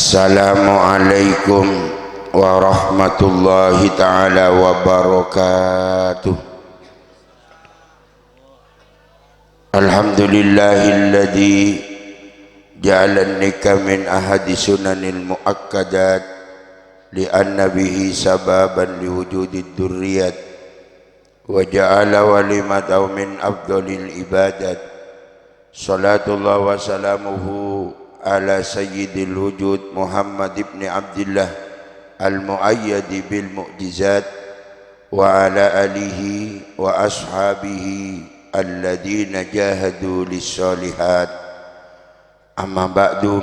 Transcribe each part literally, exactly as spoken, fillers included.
Assalamualaikum warahmatullahi taala wabarakatuh. Alhamdulillahilladzi ja'ala nikah min ahadi sunanil muakkadat, li'anna bihi sababan liwujudid durriyat, wa ja'ala walimatahu min afdhalil ibadat. Salatullah wa salamuhu ala sayyidil wujud Muhammad ibni Abdillah al-muayyadi bil mu'jizat, wa ala alihi wa ashabihi alladzina jahadu lissolihat. Amma ba'du,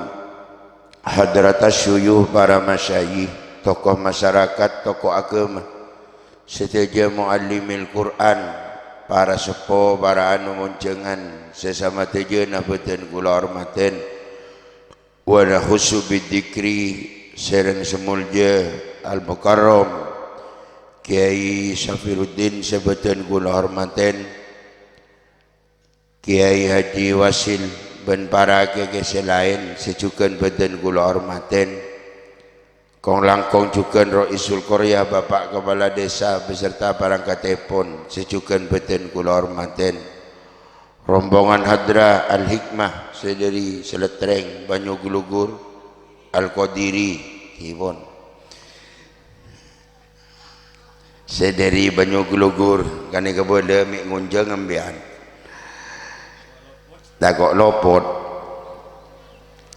hadratas syuyukh, para masyayikh, tokoh masyarakat, tokoh agama, sadhâjâ muallimil Qur'an, para seppo, para anu monjhângan, sè samadhâjâna bhâdhân kaulâ hormatè. Wa nakhussu bidzikri sèrèng sè molja Al-Mukarram Kiai Safiruddin sè bhâdhân kaulâ hormatè, Kiai Haji Wasil bân para kiai sè laèn sè jhughân bhâdhân kaulâ hormatè. Kong-langkong jhughân Raisul Qaryah, Bapak Kepala Desa beserta parangkattèpon sè jhughân bhâdhân kaulâ hormatè. Rombongan Hadrah Al-Hikmah sè dhâri Saletreng, Banyu Glugur, Al-Qadiri, ghi pon. Sè dhâri Banyu Glugur, ghânèka bâlâ mè' ngonjhâng sampèyan. Tako' lopot.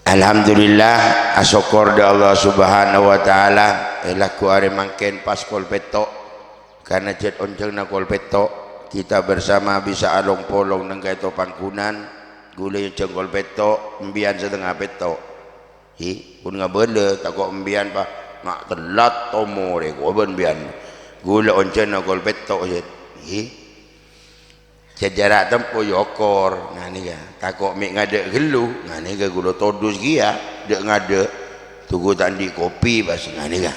Alhamdulillah, asokkor dâ' Allah Subhanahu wa Ta'ala, è lagghu arè mangkèn pas kol pètto'. Karna jhât onjhângnga kol pètto', kita bersama bisa along-polong neng ka'ènto pangghuna'an, ghulâ onjhâng kol pètto', sampèyan satengnga pètto'. Hi, pon ngabâlâ, tako' sampèyan, pa, nga' tellat omorra, ko' bân sampèyan. Ghulâ onjhângnga kol pètto', yâ. Hi. Jhâ' jhârâ' tempo, yâ, okor, nganèka. Tako' mè' ngadâ' ghâllu, nganèka ghulâ todus kèya, dâ' ngadâ'. Togghu ta' andi' kopi, pas, nganèka.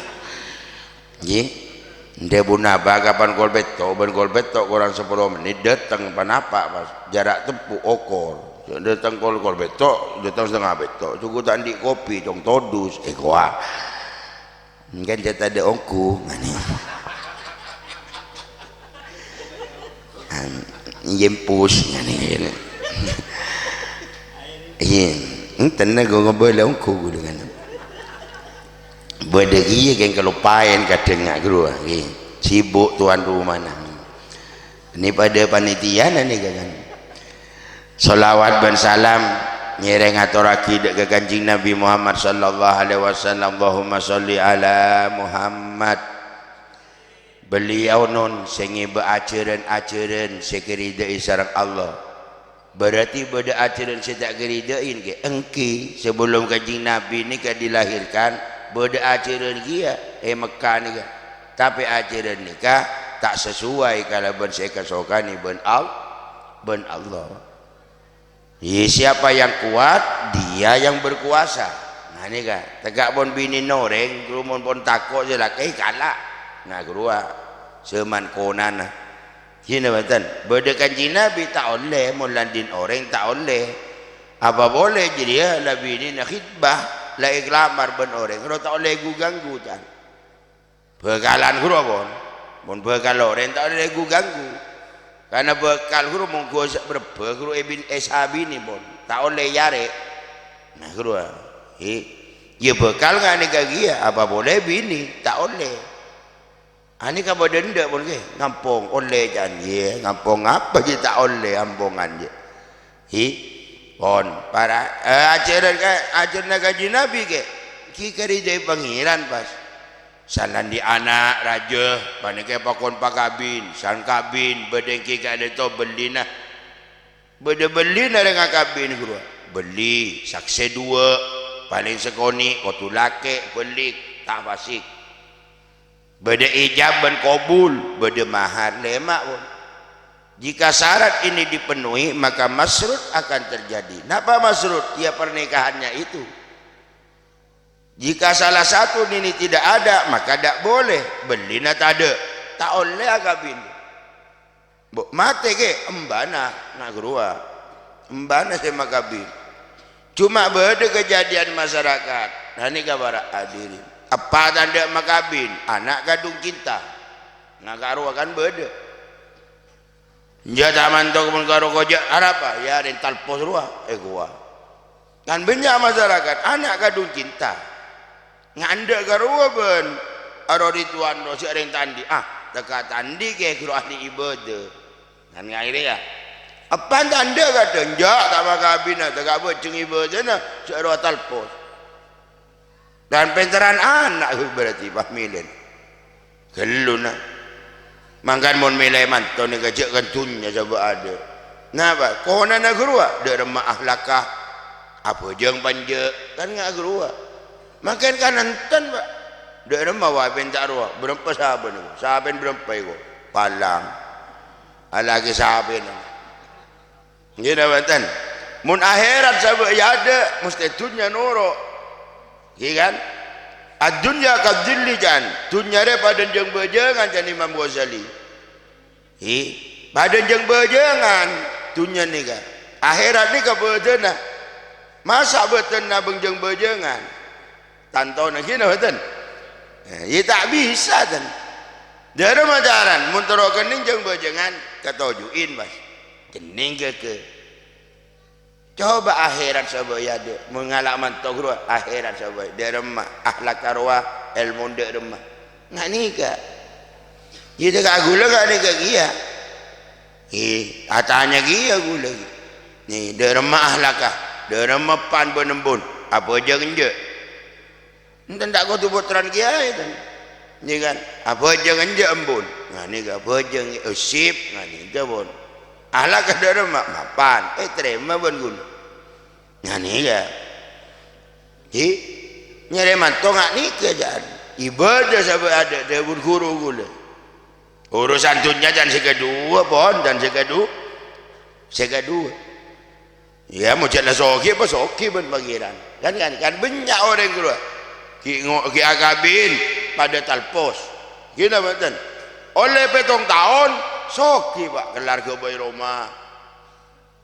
Ngghi. Ndhâ' ponapa kapan kol pètto', bân kol pètto' korang sapolo mennit dâteng, ponapa, pas jhârâ' tempo okor. Dâteng kol, kol pètto', dâteng satengnga pètto'. Togghu ta' andi' kopi, cong todus, èkowa. Engkèn jhâ' tadâ' ongghu, nganè. An-, nyèmpus, nganè. Iyâ, enten nèko ngabâlâ ongghu ghulâ, nganè. Bâdâ kèya kèng kaloppaèn kadhâng nga' ghâruwa, ngghi. Sibuk tuan rumana. Nè padâ panitiana nèka kan. Shalawat bân salam ngèrèng atorraghi dâ' ka Kanjeng Nabi Muhammad sallallahu alaihi wasallam. Allahumma shalli ala Muhammad. Beliau non sè ngèbâ ajhârân-ajhârân sè èkaridhâi sareng Allah. Berarti bâdâ ajhârân sè ta' èkaridhâi, èngghi? Èngghi, sabellum Kanjeng Nabi nèka dilahirkan, bâdâ ajhârân kèya è Mekkah nèka. Tapè ajhârân nèka ta' sesuai kalabân sè èkasokanè bân Al-, bân Allah. Iyâ, siapa yang kuat, dia yang berkuasa. Nah, nèka, tènggâ' pon binèna orèng, ghâruwa mon pon tako' sè lakè, kala'. Nah, ghâruwa, sè man konana. Jhâ' bhunten, bâdâ Kanjeng Nabi ta' ollè, mon lanḍin orèng ta' ollè. Apa polè jârèya la binèna khitbah, la èkalamar bân orèng, ro ta' ollè ghu-ghângghu, tan. Bhâkalan ghâruwa, pon. Mon bhâkal orèng ta' ollè ghu-ghângghu. Karna bhâkal ghâruwa mongghu sè bârebbhâ ghâruwa è bin-, è sabinè, pon. Ta' ollè èyarè'. Nah, ghâruwa. Hi. Iyâ bhâkal nganèka kèya, apa polè binè, ta' ollè. Anèka bâdâ endâ', pon, ghi? Ngampong, ollè, can. Iyâ, ngampong apa ghi ta' ollè, ampongan, ghi? Hi, pon, para, eh, ajhârân ka-, ajhârânna Kanjeng Nabi, ghi, ghi karidhâi Pangèran, pas. Salanḍi' ana' rajâ, panèka èpakon pakabin, san kabin, bâdâ èngghi ka'ḍinto bellina. Bâdâ bellina rèng akabin ghâruwa. Belli, saksè duwâ', palèng sakonè', kodhu lakè', belli, ta' fasik. Bâdâ ijab bân kobul, bâdâ mahar, lèma', pon. Jika syarat ini dipenuhi, maka masyrut akan terjadi. Napa masyrut? Ya, pernikahannya itu. Jika salah satu ini tidak ada, maka dak boleh. Bellina tadâ'. Ta' ollè akabin. Bo, matè, ghi, embana, na' ghâruwa. Embana sè makabin. Coma bâdâ kajhâdhiyân masyarakat, ghânèka para hadirin. Eppa' ta' endâ' makabin, ana' kadhung cinta. Nga' ka' rowa kan bâdâ. Enjâ' ta' mantok mon karo kojâ', arapa? Yâ, rèng talpos rowa, èkowa. Kan bânnya' masyarakat, ana' kadhung cinta. Nga' endâ' ka rowa bân Aro Ridwan rowa sè rèng ta' andi'. Ah, tèka ta' andi' kè ghuru ahli ibadah. Kan ngairè, yâ. Eppa' ta' endâ' kadhâng, enjâ' ta' makabina, tèka bhâjheng ibadana, sè rowa talpos. Dan pènterran ana' berarti pas mèlèna. Ghâllu, na. Mangkana mon mèlè manto nèka jhâ' kan dhunnya sabâ' adâ'. Napa? Konana ghâruwa, dâ' remma ahlakka. Abhâjâng panjâ', kan nga' ghâruwa. Mangkèn kan enten, Pa'. Dâ' remma wae pènta' rowa, bârâmpa sapèna, sapèna bârâmpa èko? Palang. Alakè sapèna. Ngghi napa enten? Mon akhèrat sabâ' è adâ', mastè dhunnya noro'. Ngghi kan? "Ad-dunya kadh-dhilli," can. Dhunnya rè padâ jâng-bâjângan, can Imam Ghazali. Hi, padâ jâng-bâjângan dhunnya nèka. Akhèrat nèka bâdâna. Masa' bâdâna bâng jâng-bâjângan? Tantona ghi napa bhunten? Eh, iyâ ta' bisa, ten. Dârâ macaran, mon terro kennèng jâng-bâjângan, katoju'in, pas. Kennèng ghâghâ. Coba akhèrat sabâ' è adâ', mon ngala' manto ghâruwa, akhèrat sabâ', dâ' remma, ahlakka rowa, èlmo dâ' remma. Nga' nèka. Iyâ, tèka ghulâ nga' nèka kèya. Iyâ, atanya kèya ghulâ. Nè, dâ' remma ahlakka, dâ' remma pan bân embun, abhâjâng enjâ'. Enten ta' kodhu pottrana kèyaè, ten. Iyâ kan? Abhâjâng enjâ' embun. Nga' nèka abhâjâng, eh, sip, nga' nèka pon. Ahlakka dâ' remma, mapan, ètarèma bân ghulâ. Nga' nèka. Hi, nyarè manto nga' nèka, can. Ibadah sabâ' adâ' dhâbuna ghuru ghulâ. Urusan dhunnya, can, sè kadhuwâ, pon, can, sè kadhu-, sè kadhuwâ. Iyâ, mon jhâ' la soghi, apa soghi bân Pangèran? Kan, kan, kan bânnya' orèng ghâruwa. Ghi' ngo-, ghi' akabin, padâ talpos. Ghi napa bhunten? Ollè pèttong taon, soghi, Pa', kellar ghâbây roma.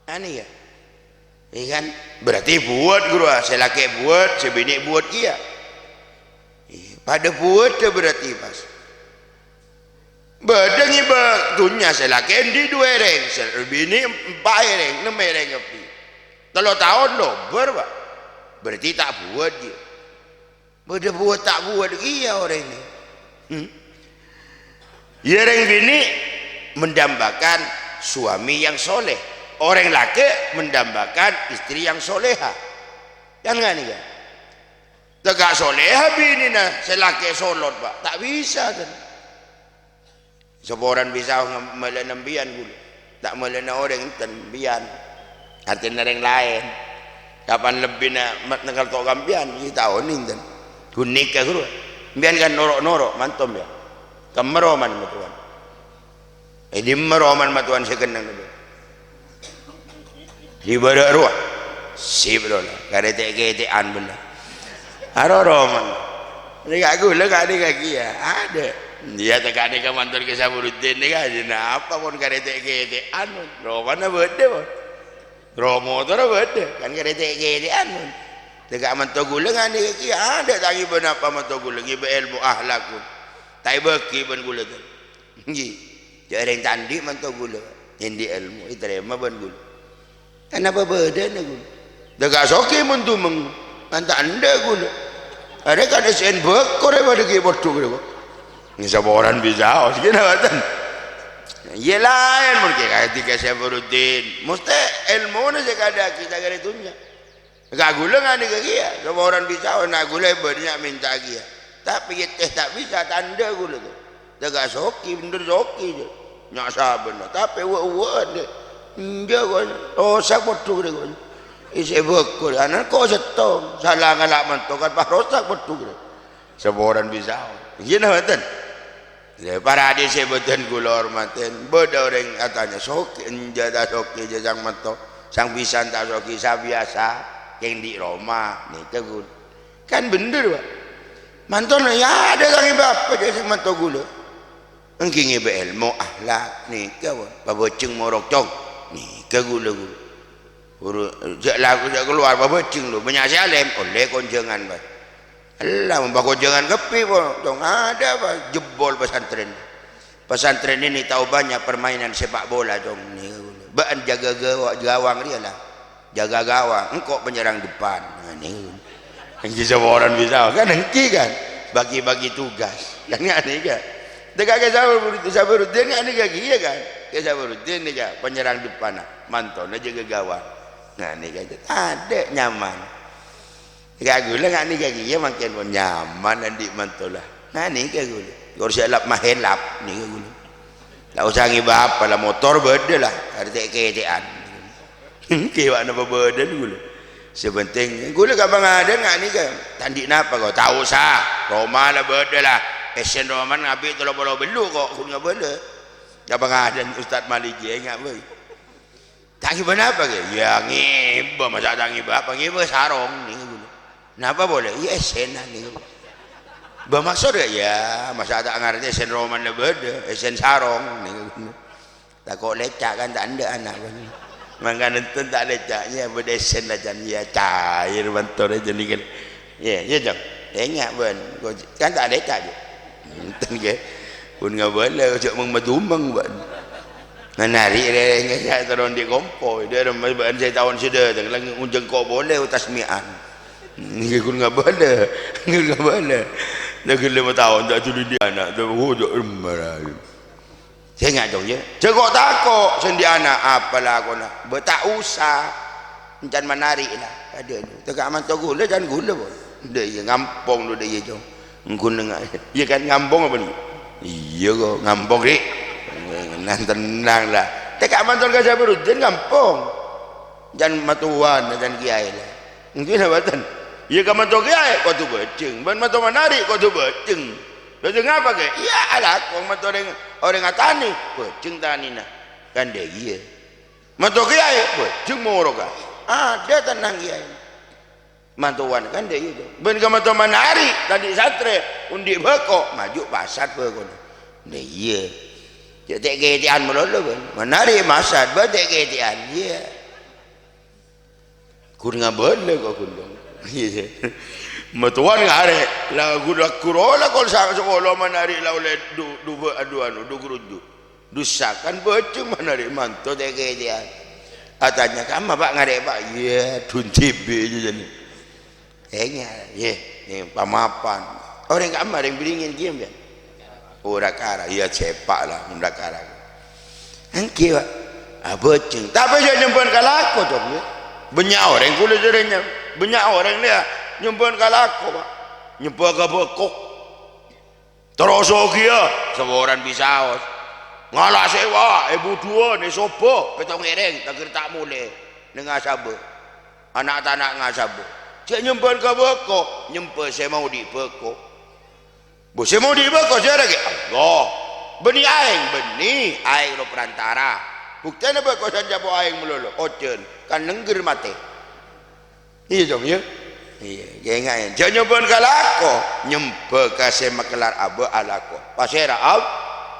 Anèka. Iyâ kan? Berarti buwât ghâruwa, sè lakè' buwât, sè binè' buwât kèya. Iyâ, padâ buwâdhâ berarti pas. Bâdâ ngibâ dhunnya sè lakè' andi' duwâ' èrèng, sè binè' empa' èrèng, nem èrèng kabbhi. Tello taon lobâr, Pa'. Berarti ta' buwât, yâ. Bâdâ buwât ta' buwât kèya orèng nè. Hmm? Yâ, rèng binè' mendambakan suami yang soleh. Orèng lakè' mendambakan istri yang soleha. Kan nga' nèka? Tèka soleha binèna sè lakè' solot, Pa'. Ta' bisa, ten. Saporana bisa ngem-, mellèna empèyan ghulâ. Ta' mellèna orèng enten, empèyan. Artèna rèng laèn. Kapan lebbina mat nèngkal to' ka empèyan, iyâ taon enten. Ghun nèka ghâruwa. Empèyan kan noro'-noro', mantom, yâ. Kemma romana, matowan. È dimma romana, matowan, sè kennengnga, bâ? È bârâ' rowa. Sip, rowa. Karè tè'-kètè'an, bhender. Aro romana. Nèka ghulâ, ka' nèka kèya. Adâ'. Iyâ, tèka nèka mantor ka Saburuddin nèka, jâ' napa pon karè tè'-kètè'an, pon. Romana bâdâ, pon. Ro motorra bâdâ, kan karè tè'-kètè'an, pon. Tèka manto ghulâ, ka' nèka kèya. Adâ' ta' ngibâ napa manto ghulâ, ngibâ èlmo ahlak, pon. Ta' èbâghi bân ghulâ, ten. Ngghi. Jâ' rèng ta' andi' manto ghulâ. Andi' èlmo, ètarèma bân ghulâ. Kan apa bâdâna ghulâ? Tèka soghi mon dumeng. Kan ta' endâ' ghulâ. Arè kan S N bâkor è padâ ghi' poddhu ghâruwa. Nè saporana bisa, os ghi napa ten. Iyâ laèn mon kè-, kadhi ka Saburuddin. Mostè èlmona sè kadhâghi ta' karè dhunnya. Ka' ghulâ nga' nèka kèya, saporana bisa, na' ghulâ bânnya' mènta kèya. Tapè yâ tè ta' bisa, ta' endâ' ghulâ, to. Tèka soghi, bhender soghi, jâ. Nya' sabâna, tapè wâ'-uwâ'ân, dâ'. Enjâ', kok, rosak poddhu, dâ', kok. Èsè bâkor, ana' kok sèttong, sala ngala' manto, kan pas rosak poddhu, dâ'. Saporana bisa. Iyâ, napa bhunten? Lha, para hadis sè bhâdhân kaulâ hormatè, bâdâ orèng atanya, "Soghi enjâ' ta' soghi, jâ, sang manto? Sang bhisan ta' soghi, sabiyasa kèng dhi' roma." Nèka, ghun. Kan bhender, Pak. Mantona, yâ, adâ' ta' ngibâ apa, jâ, sang manto kaulâ. Èngghi ngibâ èlmo, akhlak, nèka, Pak. Pabhâjheng morok, cong. Nèka kaulâ, ghun. Buru, jhâ' lagu jhâ' kalowar, pabhâjheng lo, bânnya' sè alèm, ollè konjhângan, Pak. Ella, mon pakonjhângan kabbhi, po, tong ada apa, jebol pesantren. Pesantren ini tahu banyak permainan sepak bola, tong. Bâ'ân jâgâ gawa-, gawang rèya, la. Jaga gawang, engko' penyerang depan. Nah, nèko. Èngghi saporana bisa, kan èngghi, kan? Bagi-bagi tugas. Kan nèka. Tèka Kè Sabaruddin, Sabaruddin kan nèka kèya, kan? Kè Sabaruddin nèka penyerang depan, nah. Mantona jâgâ gawang. Nah, nèka. Tadâ' nyaman. Ka ghulâ nga' nèka kèya mangkèn pon nyaman andi' manto la. Nga' nèka ghulâ. Kor sè lap mahelap nèka ghulâ. Ta' osa ngèbâ apa la, motor bâdâ la, arè tè'-kètè'an. Kèwa'na pabâdâna ghulâ. Sè penting ghulâ ka pangadâ'ân nga' nèka. Ta' andi' napa kok, ta' osa. Roma la bâdâ la. Essèn roman ngabi' tello polo bellu' kok, ghun ngabâlâ. Ka pangadâ'ân Ustad Maliki, enga' bhâi. Ta' ngèbâ napa, Kè? Ya, ngèbâ, masa' ta' ngèbâ apa? Ngèbâ sarong, nèka ghulâ. Napa polè? Iyâ, essènan, nèka. Bâ, maksod, Kè? Ya, masa' ta' ngartè essèn roman la bâdâ, essèn sarong, nèka ghulâ. Tako' lèca', kan, ta' endâ' ana', bân. Mangkana enten ta' lèca', ya, bâdâ essèn la, can. Ya, cair, bântorè, jâ' nèka. Iyâ, iyâ, Cong. Enga', bân. Ko-, kan ta' lèca', Cong. Enten, Kè. Pon ngabâlâ, jhâ' meng-madumeng, bân. Manari' rè-, rè-, ngajhâk terro andi' kompo. Dâ' remma bâ'ân sè taon sè dâteng, la ngonjhâng ko' polè tasmi'an. Nèka ghun ngabâlâ, ghun ngabâlâ. Lagi lèma taon ta' dhuli andi' ana', ta' wudhu remma rè. Sè nga' jhung, yâ. Jhâ' ko'-tako' sè andi' ana', apa lakona? Bâ ta' osa. Èncan manari' la. Adhu, adhu. Tèka manto ghulâ, can ghulâ, pon. Dâ' iyâ, ngampong dhu, dâ' iyâ, Cong. Ngghun nga-, iyâ kan ngampong apa nèka? Iyâ kok, ngampong, Dik. Nah, tenang la. Tèka manto ka Sabaruddin ngampong. Can matowan, can kèyaè la. Èngghi napa bhunten? Iyâ ka manto kèyaè kodhu bhâjheng, bân manto manari' kodhu bhâjheng. Bhâjheng apa, Kè? Iyâ, alako manto orèng, orèng atanè, bhâjheng tanèna. Kan dâ' iyâ. Manto kèyaè, bhâjheng moroka. Adâ' tenang kèyaè. Mantowan kan dâ' iyâ, Cong. Bân ka manto manari', ta' andi' satrè, andi' bhâko, maju pasat bhâkona. Dâ' iyâ. Jhâ' tè'-kètè'an malolo, bân. Manari' masat, bân tè'-kètè'an. Iyâ. Ghun ngabâlâ kok, ghun, Cong. Iyâ. Matowan ngarè', la ghun, la ghuru la kol sa-, sakolo manari' la ollè du-, du-, adu, anu, du grunju. Dusa kan bhâjheng manari' manto tè'-kètè'an. Atanya, "Kamma, Pak, ngarè', Pak?" "Iyâ, dhun dhibi'," jâjâna. Enga', yè, yè, pamapan. Orèng kamma, orèng bringèn kèya, Mbèn? Ora kara, iyâ, sèpa' la, ora kara. Èngghi, Pak. Abhâjheng. Tapè jhâ' nyembhâ'ân ka lako, Cong, yâ. Bânnya' orèng ghulâ jârèya, bânnya' orèng nèka nyembhâ'ân ka lako, Pak. Nyembhâ ka bhâko. Terros oghiyâ, saporana bisaos. Ngala' sèwa, èbudhuwân, èsobâ, pètto ngèrèng, taghâr ta' molè, neng asabâ. Ana' tana' ngasabâ. Jhâ' nyembhâ'ân ka bhâko, nyembhâ sè maodi' bhâko. Bu sè maodi' bhâko sèra, Kè? Allah. Bânnè aèng, bânnè aèng ro perantara. Buktèna bhâko sè ancapo aèng malolo, ojhân, kan nengghâr matè. Iyâ, Cong, yâ? Iyâ, ènga'è. Jhâ' nyembhâ'ân ka lako, nyembhâ ka sè makellar abâ' alako. Pasèra, Al-,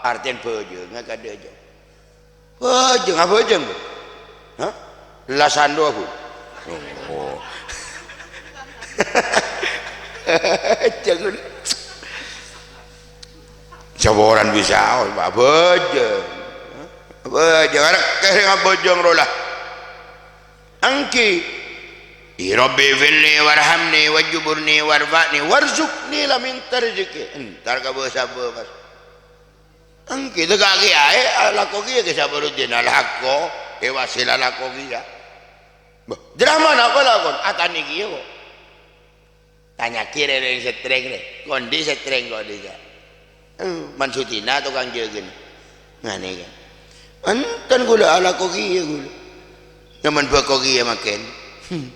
artèna bhâjheng, kadâ', Cong. Bhâjheng, abhâjheng, Bu? Hah? Lasan rowa, Bu? Oh. Jangan. Saporana bisaos, Pak, bhâjheng. Hah? Bhâjheng, arè kèrèng abhâjheng rowa la. Èngghi. "Ya Rabbi, ighfirli warhamni wajburni warfa'ni warzuqni," la mènta rejhekkè. Entar ka bhâsa-bhâsa. Èngghi, tèka' kèyaè, alako kèya kè Sabaruddin, alako. Èwasè alako kèya. Bâh, jârèya manabi lakon? Atanè kèya kok. Tanya'aghi rè orèng sè trèng rè. Kondi sè trèng kondi, Cak? Eh, Mansudina tokang jâgâna. Nganè, kan. Enten ghulâ alako kèya ghulâ. Nyamana bhâko kèya mangkèn. Hmm.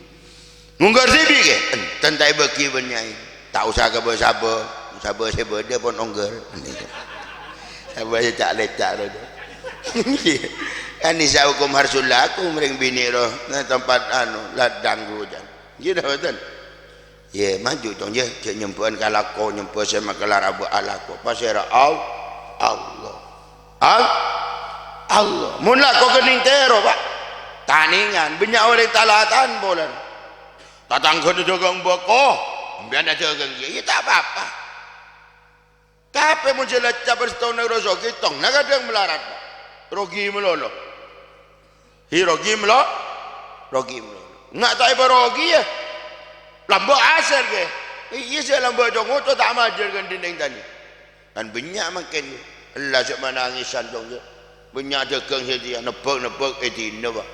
Mongghâr dhibi', Kè? Enten ta' èbâghi bân Nyaè. Ta' osa ka bhâ-sabhâ. Sabhâ sè bâdâ pon ongghâr. Sabhâ sè ca'-lèca' rowa. Kan isa hukum harsul lakum, rèng binè' rowa. Nah, tempat anu, ladang rowa, Cak. Ghi, napa bhunten? Yè, maju, Cong, yè. Jhâ' nyembhâ'ân ka lako, nyembhâ sè makellar abâ' alako. Pasèra? Al-, Allah. Al-, Allah. Mon lako kennèng tèro, Pak. Ta' Anèngan, bânnya' orèng talatan polana. Tatangghâna dhâghâng bâko, sampèyan adhâghâng kèya, iyâ ta' pa-apa. Tapè mon sè la ècabbhâr sèttong nèng rosogi, sèttongnga kadhâng malarat, Pa'. Rogi malolo. Hi, rogi malo-, rogi malolo. Nga' ta' èparogiyâ. Lambâ' asèr, ghi. Iyâ, sè lambâ' co-ngoco ta' majâr kan dhinèng tanè. Kan bânnya' mangkèn, ella sè manangisan, Cong, yâ. Bânnya' dhâghâng sè tèya, nebbhâk-nebbhâk è dinna, Pa'.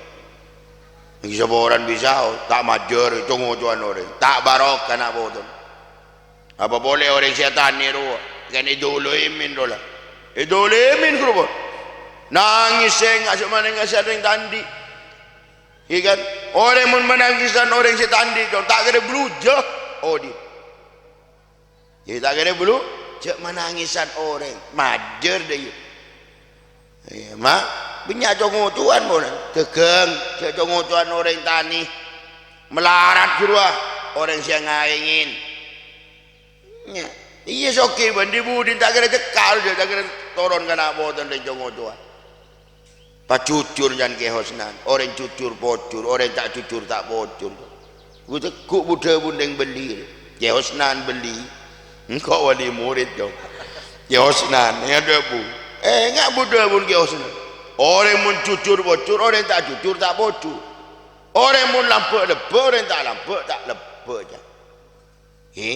Nèng saporana bisa, oh, ta' majâr co-ngocowan orèng. Ta' barokah na' potona. Apa polè orèng sè atanè rowa, kan èdolimi'in rowa la. Èdolimi'in, ghuru, Pa'. Nangès sènga' sè manangisan rèng ta' andi'. Iyâ, kan? Orèng mon manangisan orèng sè ta' andi', Cong, ta' kèra bâlujâ odi'. Iyâ, ta' kèra bâlu, jhâ' manangisan orèng. Majâr, dâ' iyâ. Iyâ, ma', bânnya' co-ngocowan, mon. Dhâghâng, jhâ' co-ngocowan orèng tanè. Malarat, ghuru, ah, orèng sè ngaèngèn. Nya, iyâ, soghi bân di-budina ta' kèra cekka', jhâ' ta' kèra toron ka na' potona rèng co-ngocowan. Pajhujhur, can, Kè Hosnan. Orèng jhujhur pojhur, orèng ta' jhujhur ta' pojhur. Ghu-, ghu-, bu-dhâbuna rèng bellina. Kè Hosnan belli. Engko' wali murid, Cong. Kè Hosnan, ya, dhâbu. Eh, nga' bu-dhâbuna Kè Hosnan. Orèng mon jhujhur pojhur, orèng ta' jhujhur ta' pojhur. Orèng mon lambâ' lebbâ', orèng ta' lambâ' ta' lebbâ', can. He?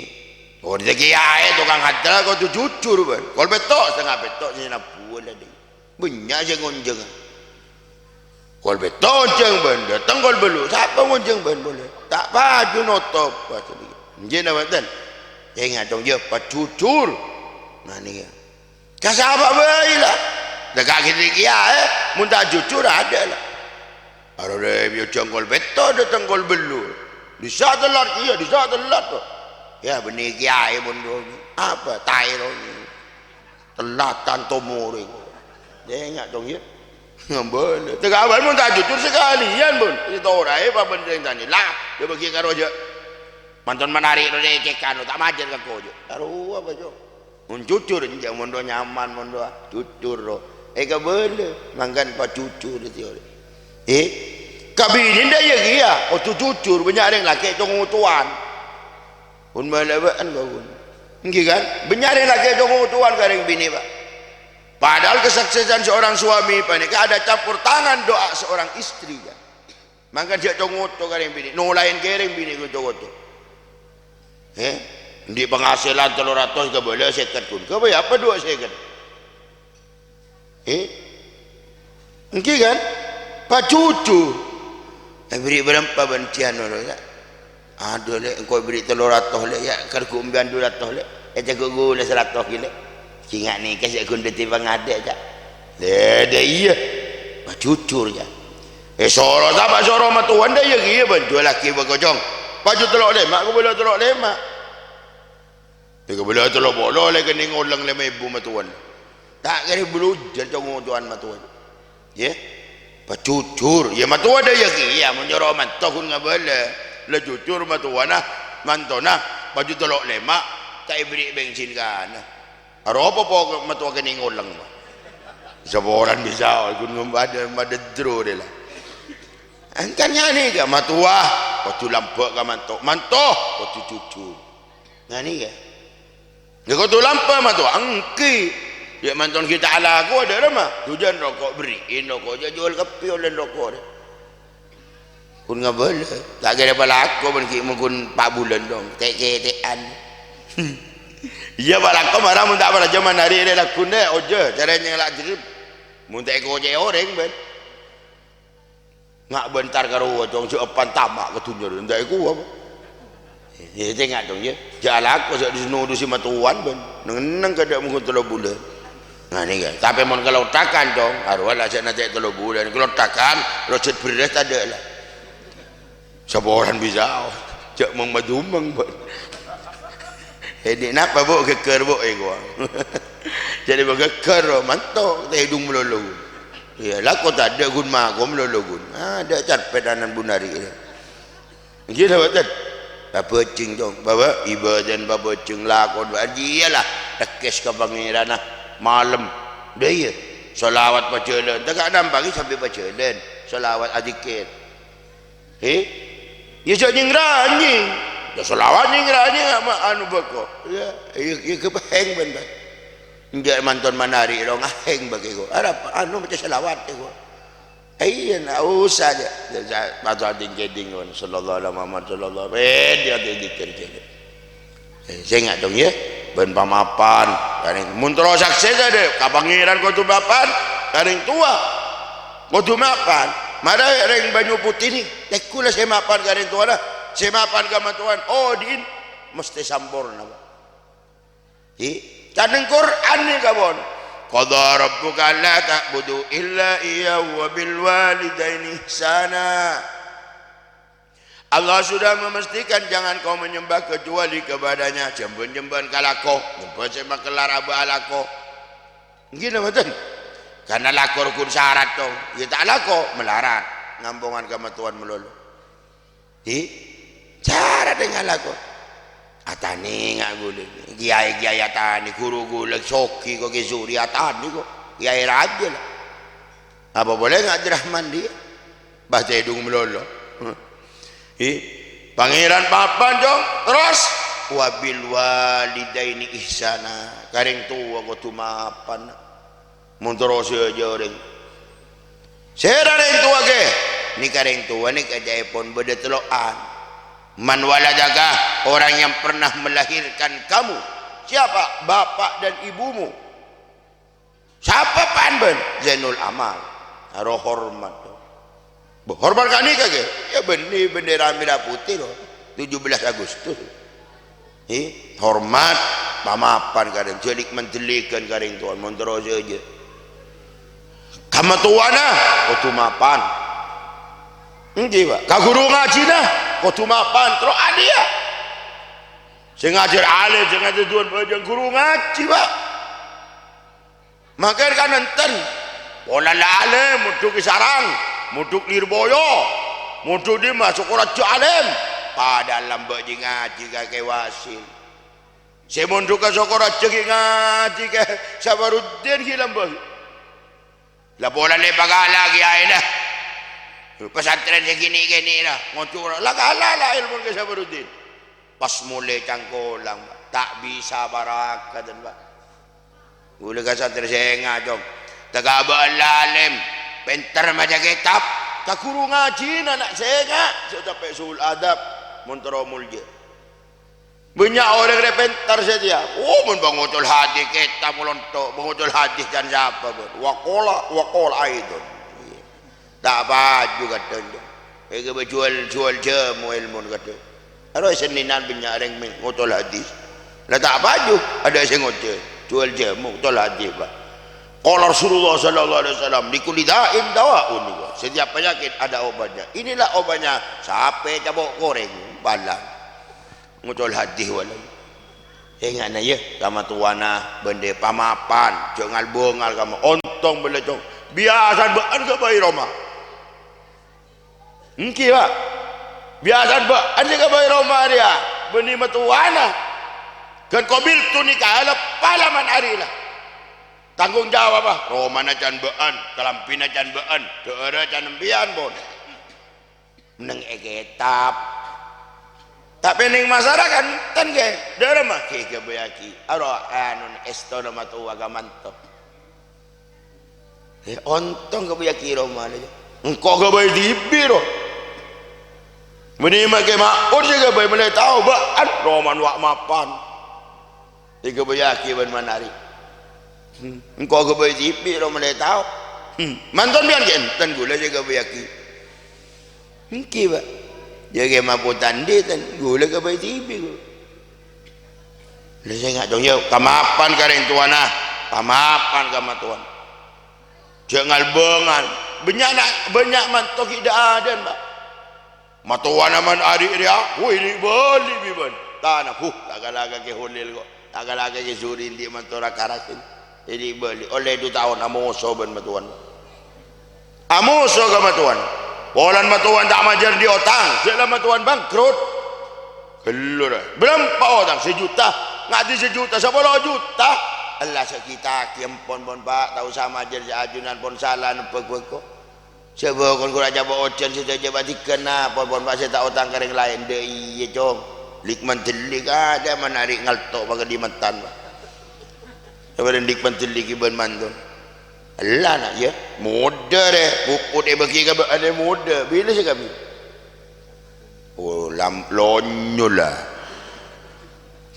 Orèng kèyaè tokang hadal kodhu jhujhur, bân. Kol pètto', satengnga pètto', sè nabbuwâ la, dhi. Bânnya' sè ngonjhângnga. Kol pètto' onjhâng, bân. Dâteng kol bâllu', sapa ngonjhâng, bân, polè? Ta' paju notop, pas dhi. Èngghi napa bhunten? Ènga', Cong, yâ, pajhujhur. Nah, nèka. Ka sapa bhâi, la? Dâ' ka kènè' kèyaè, mon ta' jhujhur, adâ', la. Arolè biyâ jhângkol pètto', dâteng kol bâllu'. Dissa' tellat kèya, dissa' tellat, kok. Yâ, bânnè kèyaè mon rowa. Apa? Taè rowa. Tellatan tomorè, kok. Ènga', Cong, yâ. Ngambâlâ. Tèka bân mon ta' jhujhur sakalèyan, bân. Ètoraè pa bân rèng tanè. La, yâ bâgi karo jhâ'. Manton manarè' ro rècèkan, ta' majâr ka kojhu'. Karo apa, Cong? Mon jhujhur, enjâ', mon rowa nyaman, mon rowa jhujhur, ro. Èkabâlâ, mangkana pajhujhur, teori. Eh? Ka binèna dâ' iyâ kèya, kodhu jhujhur, bânnya' rèng lakè' co-ngocowan. Pon malaba'an, Pa', pon. Èngghi, kan? Bânnya' rèng lakè' co-ngocowan ka rèng binè', Pa'. Padahal kesuksesan seorang suami panèka ada campur tangan doa seorang istri, kan? Mangkana jhâ' co-ngoco ka rèng binè', nolaè kèrèng binè' ko co-ngoco. He? Andi' panghasilan tello ratos, kabâlâ sèket ghun. Kabâ apa duwâ' sèket? He? Èngghi, kan? Pajhujhur. Èbèrri' bârâmpa bân dhiyâna, lho, yâ. Adhu, Lè', engko' èbèrri' tello ratos, Lè', yâ. Karghu' embiyan du ratos, Lè'. Ècèghu' ghulâ saratos, Lè'. Sènga' nèka sè ghun dhâddhi pangadâ', ca'. Lè, dâ' iyâ. Pajhujhur, ca'. Èsoro, ta' pas soro matowana dâ' iyâ kèya, bân, jhuwâllaghi bâko, Cong. Paju tello' lèma', kabâlâ tello' lèma'. Èkabâlâ tello polo, lè, kènè' ngolèng lèma èbu matowana. Ta' kèra bâlujâ co-ngocowan matowa. Yâ. Pajhujhur. Yâ, matowa dâ' iyâ kèya, mon nyoro manto ghun ngabâlâ. La jhujhur matowana, mantona, paju tello' lèma', ta' èbèrri' bensin kana. Aropa po matowa kènè' ngolèng, Pa'. Saporana bisa, ghun ngompada madedro dâ' la. Èngkana nganèka, matowa, kodhu lambâ' ka manto. Manto, kodhu jhujhur. Nganèka. Yâ kodhu lambâ' matowa, èngghi. Yâ manton ghi' ta' alako dâ' remma. Dhujân roko', bèrri'in roko', jhâ' jhuwâl kabbhi ollèna roko' rè. Ghun ngabâlâ, ta' kèra palako bân ghi' mongghun pa' bulân dong, tè'-kètè'an. Iyâ, palako mara mon ta' parajâ manarè' rè laghuna, ojâ, carè nyèngla' jârèm. Mon ta' èkocè'è orèng, bân. Nga' bântar karo wâ, Cong, jhâ' èpantama' ka dhunnya rè, ta' èkowa, bân. Yâ, tènga', Cong, yâ. Jhâ' alako, jhâ' dhi-, nodhusi matowana, bân. Neng-enneng kadâ' mongghun tello bulân. Nah, nèka. Tapè mon kalothakan, Cong, arowa la jhâ' nantè' tello bulân. Kalothakan, rojhât bherrâs tadâ' la. Saporana bisa, oh. Jhâ' meng-madumeng, bân. Ènè' napa, Bu'? Ghâggâr, Bu', èkowa. Jhâ' èpaghâggâr, oh, manto, tèdung malolo. Iyâ, lako tadâ' ghun mako malolo ghun. Ah, dâ' carpèt anan bunari. Èngghi napa bhunten? Pabhâjheng, Cong. Bâbâ ibâdâna pabhâjheng, lakon, iyâ la, tèkès ka Pangèranna malem. Dâ' iyâ, shalawat pajhâlân. Tèka' nampaghi sampè' pajhâlân. Shalawat adzikir. He? Iyâ jhâ' nyèng-ranyèng. Iyâ shalawat nyèng-ranyèng ama' anu bâko. Iyâ, iyâ, iyâ kepèng bân, Pak. Enjâ' manton manari' lo ngahèng bâghi ko. Arapa anu maca shalawat ko. Iyâ, na' usa jhâ'. Jhâ', jhâ', maca ding-kèding, sallallahu alaihi Muhammad, sallallahu alaihi, eh, dia dikir jhâ'. Eh, sènga' dong, yâ. Bân pamapan. Karèng, mon terro saksè tadâ', ka Pangèran kodhu mapan. Karèng towa. Kodhu mapan. Mara rèng Banyu Putih nè, tèkku la sè mapan karèng towana. Sè mapan ka matowan. Oh, diin. Mestè samporna, Pak. Hi? Can neng Qur'an nè, kabon. "Qadha rabbuka alla ta'budu illa iyyahu wa bil walidaini ihsana." Allah sudah memastikan jangan kau menyembah kecuali kepada-Nya. Jhâmbhân-jhâmbhân ka lako, jhâmbhân sè makellar abâ' alako. Èngghi napa mboten? Karna lako rukun syarat, to. Yâ ta' lako, malarat. Ngampongan ka matowan malolo. Hi? Syarat ngalako. Atanè nga' ghulâ. Kiyaè-kiyaè atanè, ghuru ghulâ, sogi ko, Kè Suri atanè ko. Kiyaè rajâ la. Apa polè nga' Abdurrahman dia? Pas tèdung malolo. Hi? Pangèran papan, Cong. Terros, "Wa bil walidaini ihsana." Karèng towa kodhu mapan. Mon terro sè jâ' orèng. Sèra rèng towa, ghi? Nèka rèng towa nèka ca'èpon bâdâ tello'an. "Man waladaka, orang yang pernah melahirkan kamu." Siapa? Bapak dan ibumu. Sapa pan bân? Zainul Amal. Aro hormat. Bâh, hormat ka nèka, ghi? Yâ, bânnè bendera merah putih, lo. Tujuh belas Agustus. Hi, hormat, pamapan karèng, jhâ' lik-mandhâlighân karèng towa, mon terro sè jâ'. Ka matowana, kodhu mapan. Èngghi, Pak. Ka ghuru ngajhina, kodhu mapan. Terro adiyâ. Sè ngajhâr alim, sè ngajhâr duwân bhâjâng ghuru ngajhi, Pak. Mangkèn kan enten. Polana alim, mondhuk è Sarang, mondhuk Lirboyo, mondhuk dimma, Sokoraja alim. Padahal lambâ' jhi ngajhi ka Kè Wasil. Sè mondhuk ka Sokoraja ghi' ngajhi ka Sabaruddin ghi' lambâ'. La polana lè' pakala kiyaèna. Pesantren sè kènè'-kènè'na, ngonjhuk la kala la èlmona ka Sabaruddin. Pas molè cangkolang, Pak. Ta' bisa parakadan, Pak. Ghulâ ka santrè sènga', Cong. Tèka bâ'na la alim, pènter maca kètab. Ka ghuru ngajhina na' sènga', sè tapè Su'ul Adab, mon terro molja. Bânnya' orèng rè pènter satèya. Oh, mon bâ ngocol hadis kètab molonto, bâ ngocol hadis can sapa, bân? Waqala, waqala aidon. Ta' paju kadhâng, Cong. Èghâbây jhuwâl, jhuwâl jhâmo èlmona kadhâng. Aro è Sennènan bânnya' orèng mè' ngocol hadis. La ta' paju, adâ' sè ngocol. Jhuwâl jhâmo, ngocol hadis, Pak. Qala Rasulullah sallallahu alaihi wasallam, "Likulli da'in dawa'un." Setiap penyakit ada obatnya. Inilah obatnya. Sapè capo' korèng, bâlâ. Ngocol hadis wala. Ènga'na, yâ, ka matowana bândhâ pamapan, jhâ' ngal-bângal ka ma-, ontong bâlâ, Cong. Biyasana bâ'na ghâbây roma. Èngghi, Pak. Biyasana bâ'na sè ghâbây roma rèya, bânnè matowana. Ghân qabiltu nikaha la palaman arè la. Tanggung jawab, Pak. Romana can bâ'na, kalambhina can bâ'na, dhâ'ârra can sampèyan, pon. Neng è kètab. Tapè neng masarakat, enten, ghi. Dhâ'ârra ma' ghi ghâbâyyaghi. Aro anona èstona matowa ka manto. Eh, ontong ghâbâyyaghi roma la, yâ. Engko' ghâbây dhibi', ro. Bânnè ma' kè ma'on sè ghâbây malè tao, bâ'na romana wa' mapan. Èghâbâyyaghi bân manarè. Hmm. Engko' ghâbây dhibi', ro, malè tao. Hmm. Manton biyân ghi enten ghulâ sè èghâbâyyaghi. Èngghi, Pak. Jâ' ghi mapotan dhi' ten ghulâ ghâbây dhibi', ghulâ. La sènga' dong, yâ, ka mapan ka rèng towana. Ka mapan ka matowana. Jhâ' ngal-bângal. Bânnya' na-, bânnya' manto ghi' dâ'-adâ'ân, Pak. Matowana man arè' rèya, wih, li'-bâli' bi' bân. Tana, huh, ta' kala ka Kè Holil ko'. Ta' kala ka Kè Suri andi' manto ra-kara sèn. Li'-bâli', ollè du taon amoso bân matowana. Amoso ka matowana. Polana matowana ta' majâr andi' otang, jhâ' la matowana bangkrut. Ghellu ra. Bârâmpa otang? Sajuta. Ngadi' sajuta, sapolo juta. Ella sakètaghi empon, pon, Pak, ta' osa majâr jhâ' ajunan pon sala nebbhâk bhâko. Sè bâkon ghun acabâ ojhân sè jhâ' bâdhighân napa pon, Pak, sè ta' otang ka rèng laèn? Dâ' iyâ, Cong. Lik mandhelli ka ada manarè' ngalto' pakadhimetan, Pak. Sabâdhân lik mandhelli ki bân mantun. Ella, na', yâ. Modâ, rè. Puput èbâghi ka bâ'na modâ. Bilâ sè kabin? Oh, lam-, lonyo la.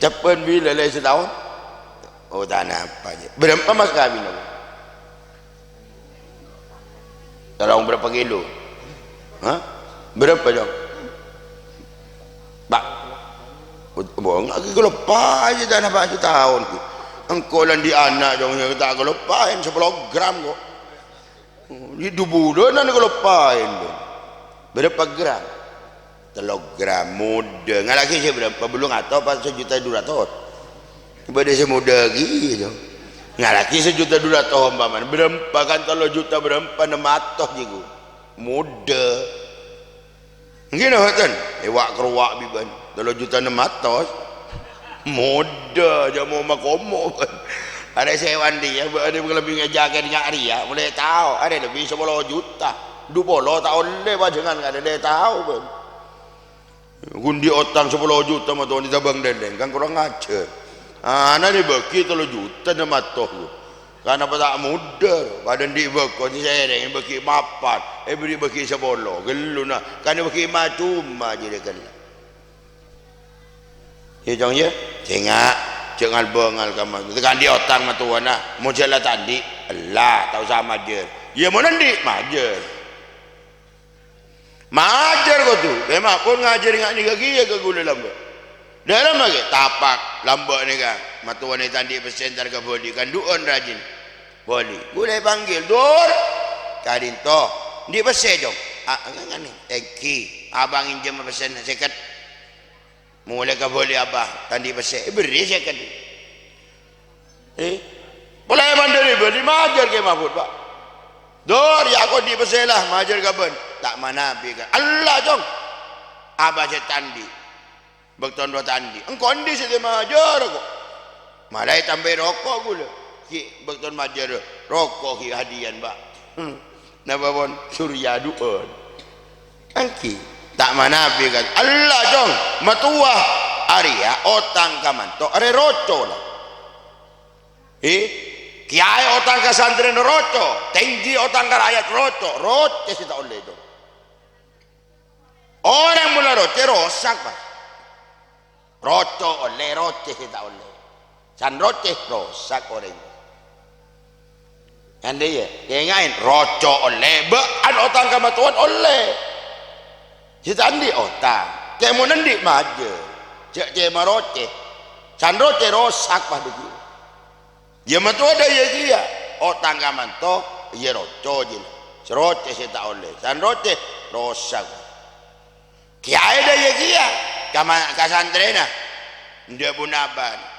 Cabbhân bilâ la sataon? Oh, ta' napa, jâ. Bârâmpa mas kabin, apa? Tolong bârâmpa kilo? Hah? Bârâmpa, Cong? Pak. Oh, bâ' enggak, ki kaloppaè, ta' napa sataon, ki. Engko' la andi' ana', Cong, yâ ta' kaloppaè, sapolo gram, kok. Di du bulânan kaloppaè, Cong. Bârâmpa gram? Tello gram, modâ. Ngala'aghi sè bârâmpa, bâllung atos apa sajuta du ratos? Bâdâ sè modâ ghi, yâ, Cong. Ngala'aghi sajuta du ratos ompamana. Bârâmpa kan tello juta bârâmpa? Ennem atos, jâ, ghu. Modâ. Èngghi napa bhunten? Èwa'-karowa' bi' bân. Tello juta ennem atos. Modâ, jâ' mo makomo bân. Arè sèwan rèya, bâ'na kalambhi ngèjhâkèn nga' rèya, molaè tao. Arè lebbi sapolo juta. Du polo ta' ollè pajhângan, arè lè tao bân. Ghu andi' otang sapolo juta, matowa andi' tabâng lèlèng, kan kurang ajhâr. Ana' èbâghi tello juta ennem atos, ghu. Kan apa ta' modâ, padâ andi' bâkto sè sèrèng èbâghi mapan, èbâghi sapolo, ghâllu, na, kan èbâghi ma-coma jârèya ghellâ'. Yâ, Cong, yâ. Sènga', jhâ' ngal-bângal ka matowa. Tèka andi' otang matowana, mon jhâ' la ta' andi', ella, ta' osa majâr. Yâ, mon andi', majâr. Majâr kodhu, kemma pon ngajhâri nga' nèka kèya ka ghulâ lambâ'. Dâlem maghi, tapak lambâ' nèka, matowana ta' andi' pèssè entar ka bâli, kan du'ân rajin bâli. Ghulâ èpanggil, "Dur, ka'dinto, andi' pèssè, Cong?" "A, nga-, ngene, èngghi, Abah ngènjhâm pèssèna sèket." Molaè ka bâli Abah, ta' andi' pèssè, èberri' sèket. Eh, polè mandhâri bâli majâr Kè Mahfud, Pak. "Dur, yâ, engko' andi' pèssè la, majâr ka bân." "Ta' manabi, Ka'." "Ella, Cong. Abah sè ta' andi'. Bâktona ta' andi'. Engko' andi' sè ta' majâr, ko'." Mala ètambâi roko' ghulâ. Ghi' bâktona majâr roko' ghi' hadiyana, Pak. Hmm. Napa pon? Surya du'ân. Èngghi. Ta' manabi, Ka'. "Ella, Cong. Matowa arèya otang ka manto arè roco, la." Eh, kèyaè otang ka santrèna roco, tèngghi otang ka ra'yat roco, rocè sè ta' ollè, Cong. Orèng mon la rocè, rosak, Pak. Roco ollè, rocè sè ta' ollè. San rocè, rosak orèng. Andi' yâ, kènga'è, roco ollè, bâ'ân otang ka matowana ollè. Sè ta' andi' otang, kèmon andi' majâr, jhâ' cè' marocè. San rocè rosak, Pak, begitu. Yâ, matowa dâ' iyâ kèya, otang ka manto, yâ roco jiyâ. Sè rocè sè ta' ollè, san rocè rosak. Kèyaè dâ' iyâ kèya, ka ma-, ka santrèna. Ndâ' ponapa.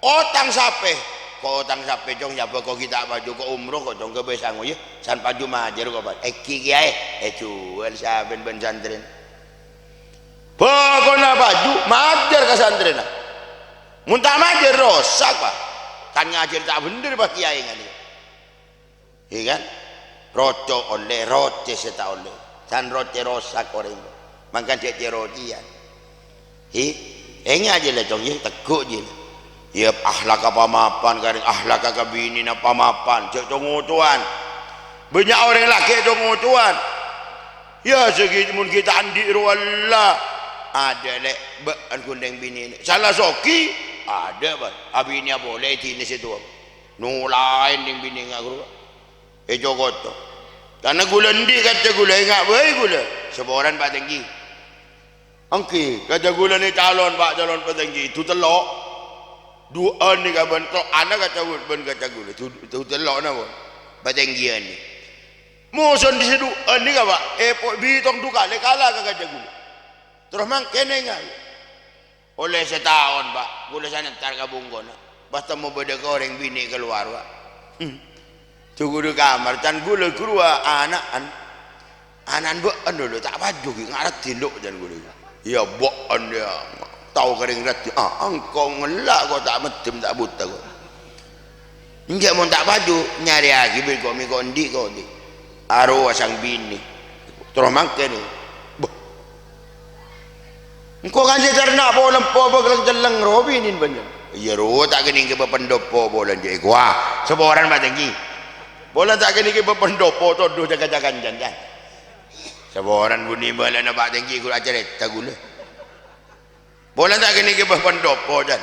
Otang sapè? Ko' otang sapè, Cong, yâ bâ' ko' ghi' ta' paju, ko' umroh ko', Cong, ghâbây sango, yâ. San paju majâr ko', Pak. Èngghi kèyaè, èjhuwâl sampèyan bân santrèna. Bâkona paju, majâr ka santrèna. Mon ta' majâr, rosak, Pak. Kan ngajhâr ta' bhendher, Pak, kèyaè nganè. Iyâ kan? Roco ollè, rocè sè ta' ollè. San rocè rosak orèng. Mangkana jhâ' cè-rocèyan. Hi, ènga' jiyâ la, Cong, yâ, tegghu' jiyâ la. Yâ, ahlakka pamapan, karèng ahlakka ka binèna pamapan, jhâ' co-ngocowan. Bânnya' orèng lakè' co-ngocowan. Yâ, sè ghi-, mon ghi' ta' andi' rowa la. Adâ', Lè', bâ'ân ghun rèng binèna. Sala soghi, adâ', Pak. Abinèya polè dinah sè towa. Nolaè rèng binè nga' ghuru. Èco-koco. Karna ghulâ andi' kaca ghulâ, ènga' bhâi ghulâ. Saporana patèngghi. Èngghi, kaca ghulâ nè calon, Pak, calon patèngghi. Du tello'. Du'ân nèka bân to-, ana kaca ghul-, bân kaca ghulâ. Du, du tello' napa? Patèngghiyân nè. Moso andi' sè du'ân nèka, Pak. Èpo-, bitong du kalè kala ka kaca ghulâ. Terros mangkèn ènga'. Ollè sataon, Pak, ghulâ sanèntar ka bungkona. Pas temmo bâdâ ka orèng binè kalowar, Pak. Hmm. Jhu-ghudhu kamar, can ghulâ ghâruwa ana'an. Ana'an bâ'ân lho, ta' paju ghi' nga' raddhin, Lok, can ghulâ. Iyâ, bâ'ân, yâ. Tao ka rèng raddhin. Ah, engko' ngella' ko' ta' meddhem, ta' buta ko'. Enjâ' mon ta' paju, nyarèyaghi bi' ko' mè' ko' andi' ko' andi'. Arowa sang binè. Terro mangkèn, bâh. Engko' kan sè cerna' polè empo' bâ' kellèng-cellèng rowa binèn bânnya'. Iyâ rowa ta' kennèng kèbâ pendopo polè jâ' èkowa. Saporana Pak Tèngghi. Polè ta' kennèng kèbâ pendopo todhu jâgâ-jâgâ jân, jân. Saporana bunè bâlâna Pak Tèngghi ghulâ acarèta ghulâ. Polè ta' kennèng kèbâ pendopo, jân.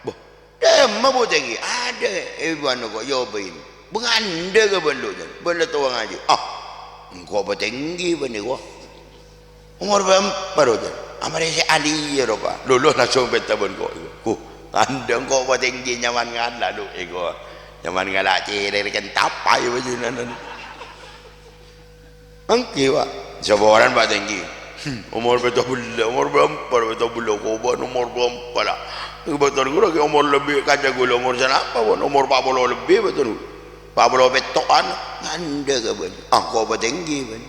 Bâh, dimma Bu Tèngghi? Adâ, è, anu ko', èobâi. Bâ' ngandhâ ka bâllu', jân. Bâllu' towa ngajhi. Ah, engko' Pak Tèngghi bânnè, ko'. Omor bâ' empa' ro, jân. Amarè sè aliyâ ro, Pa'. Lolo langsung pènta bân ko'. Huh, ngandhâ engko' Pak Tèngghi nyaman ngala' lo, èko. Nyaman ngala' cèrèr kèntapa, yâ, panjhennengan. Èngghi, Pak. Saporana Pak Tèngghi. Hmm, omor pètto bellâ', omor bâ' empa', pètto bellâ', kobân omor bâ' empa' la. Bâkto ghulâ ghi' omor lebbi kanca ghulâ, omor sanapa, pon? Omor pa' polo lebbi, bâkto ghulâ. Pa' polo pètto'an, ngandhâ ka bân. Ah, ko' Pak Tèngghi, bân.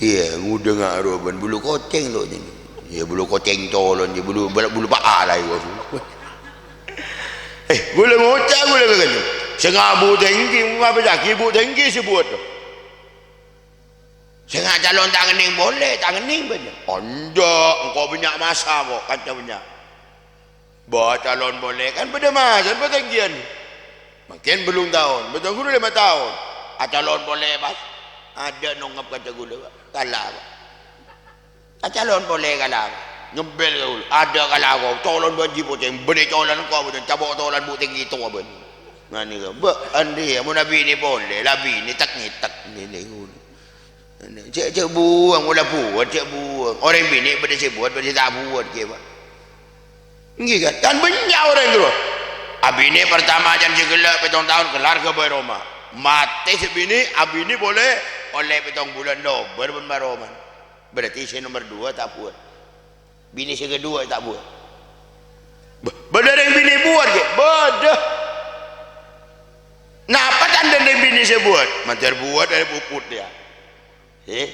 Iyâ, ngodâ ngaro bân bulu kocèng lo, jân. Iyâ, bulu kocèng colon, iyâ, bulu, bulu, bulu pa'a la, iyâ. Eh, ghulâ ngoca', ghulâ ka kennèng. Sènga' Bu Tèngghi, ngabâjâghi Bu Tèngghi sè buwât. Sènga' calon ta' ngennèng polè, ta' ngennèng bânnya'. Enjâ', engko' bânnya' masa, ko', kanca bânnya'. Bâ calon polè, kan bâdâ masa, bâ tèngghiyân. Mangkèn bellung taon, bâdâ ghuru lèma taon. Acalon polè, pas. Adâ' nongngep kanca ghulâ, kala, Pak. Acalon polè, kala, Pak. Nyempèl ka ghulâ. Adâ' kala, ko'. Colon bânji' pocèng, bânnè colon engko', pocèng. Capo' tolan Bu Tèngghi towa bân. Nganèka, bâ, andi', mon abinè polè, la binè tek-ngètek, nèlè ghulâ. Jhâ', jhâ' buwâng, mola buwât, jhâ' buwâng. Orèng binè' bâdâ sè buwât, bâdâ sè ta' buwât, kèya, Pak. Èngghi, kan? Kan bânnya' orèng, ghuru. Abinè' partama jân sè ghellâ' pèttong taon, kellar ghâbây roma. Matè sè binè', abinè' polè, ollè pèttong bulân lobâr bân ma-, romana. Berarti sè nomer duwâ' ta' buwât. Binè' sè kaduwâ' ta' buwât. Bâ-, bâdâ rèng binè' buwât, ghi? Bâdâ. Napa tandhâna rèng binè' sè buwât? Mandhâr buwât arè puput, yâ. He?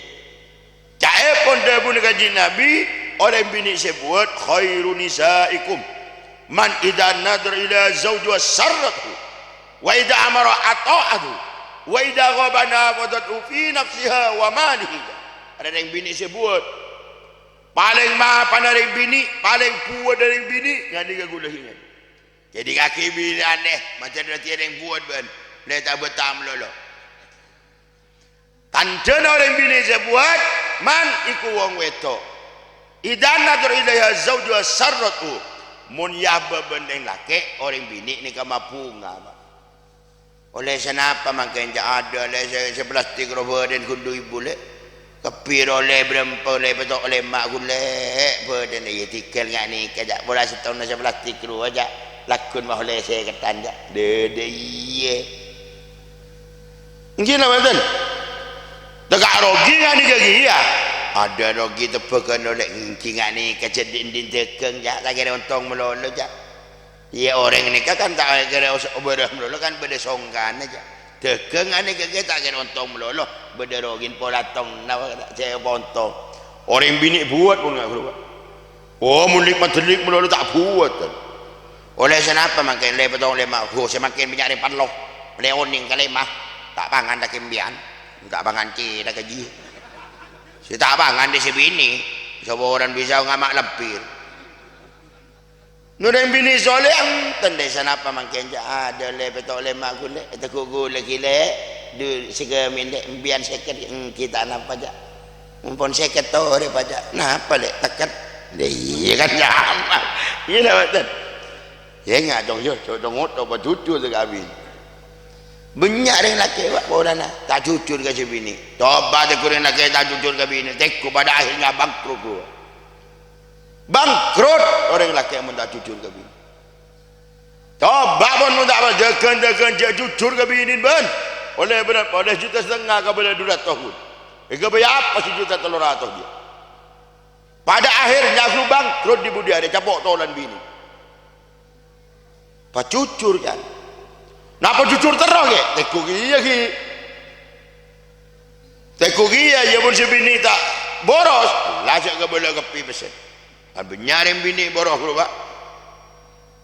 Ca'èpon dhâbuna Kanjeng Nabi, "Orèng binè' sè buwât, khairu nisa'ikum man idza nadhara ila zaujiha sarrathu, wa idza amara atha'athu, wa idza ghaba nafadathu fi nafsiha wa malihi." Arèya rèng binè' sè buwât. Palèng mapana rèng binè', palèng buwât dhâri rèng binè', nganèka ghulâ sè nganè. Jadi, kakè binè' anè, mandhâr dhâddhiyâ rèng buwât bân, lè ta' bâta malolo. Tandhâna orèng binè' sè buwât, man iku wong wèdok. Idza nadhara ilaiha zaujuha sarrathu. Mon èabâ bân rèng lakè', orèng binè' nèka mabhunga, Pak. Ollè sanapa mangkèn, jâ', adâ' ollè sè, sè plastik ro bâdhân ghun dhu èbu, lè'. Kabbhi ro ollè bârâmpa, ollè pètto', ollè emma' ghun, lè', bâdhân, iyâ, tèghâl nga' nèka, jâ'. Pola sèttong sè plastik rowa, jâ'. Laghun ma' ollè sèkèdhân, jâ'. Dâ-, dâ-, iyâ. Èngghi napa bhunten? Tèka' rogi nga' nèka kèya. Adâ' rogi tebbhâghân ollè èngghi nga' nèka jhâ' dhi'-, dhi'-, dâgâng, jâ', ta' kèra ontong malolo, jâ'. Iyâ, orèng nèka kan ta' kèra os-, bârâ malolo, kan bâdâ songkana, jâ'. Dâgâng nga' nèka kèya ta' kèra ontong malolo, bâdâ rogina pola tong, napa ta' jâ' ontong. Orèng binè' buwât pon nga' ghâruwa. Oh, mon lik-madellik malolo ta' buwât. Ollè sanapa mangkèn lè pèttong lèma'? Ho, sè mangkèn bânnya' rèng parlo. Lè onèng kalèma. Ta' pangan lakè' empèyan. Ta' pangan cè' lakè' jiyâ. Sè ta' pangan dhi' sè binè'. Saporana bisa ngama' lampir. Mon rèng binè' solèh, enten lè sanapa mangkèn, jâ', adâ' lè pètto' lèma' ghun, lè'. Ètegghu' ghulâ ghi', lè'. Dhu sè ghâmèn, lè'. Empèyan sèket, èngghi ta' napa, jâ'. Ampon sèket torè, Pa', jâ'. Napa, lè', teket? Lè, iyâ kan, nyaman. Iyâ, napa, ten? Iyâ, nga', cong, iyâ, cong, cong, ngoto', pa jujur ka binè. Bânnya' rèng lakè', Pak, polana ta' jujur ka sè binè'. Coba tegghu' rèng lakè' ta' jujur ka binè', tegghu' padâ akhèrra bangkrut, bro. Bangkrut orèng lakè' mon ta' jujur ka binè'. Coba pon mon ta' dâgân-dâgân jâ' jujur ka binèna, bân. Ollè bârâmpa? Ollè juta satengnga kabâlâ dhu ratos, bân. Èghâbây apa sè juta tello ratos jiyâ? Padâ akhèrra bangkrut dhi-budhi arè, capo' tolan binè'. Pajujur, can. Napa jujur terro, ghi? Tegghu' kèya, ghi. Tegghu' kèya, iyâ, mon sè binè' ta' boros, la jâ' kabâlâ kabbhi pèssè. Kan bânnya' rèng binè' boros, bro, Pak.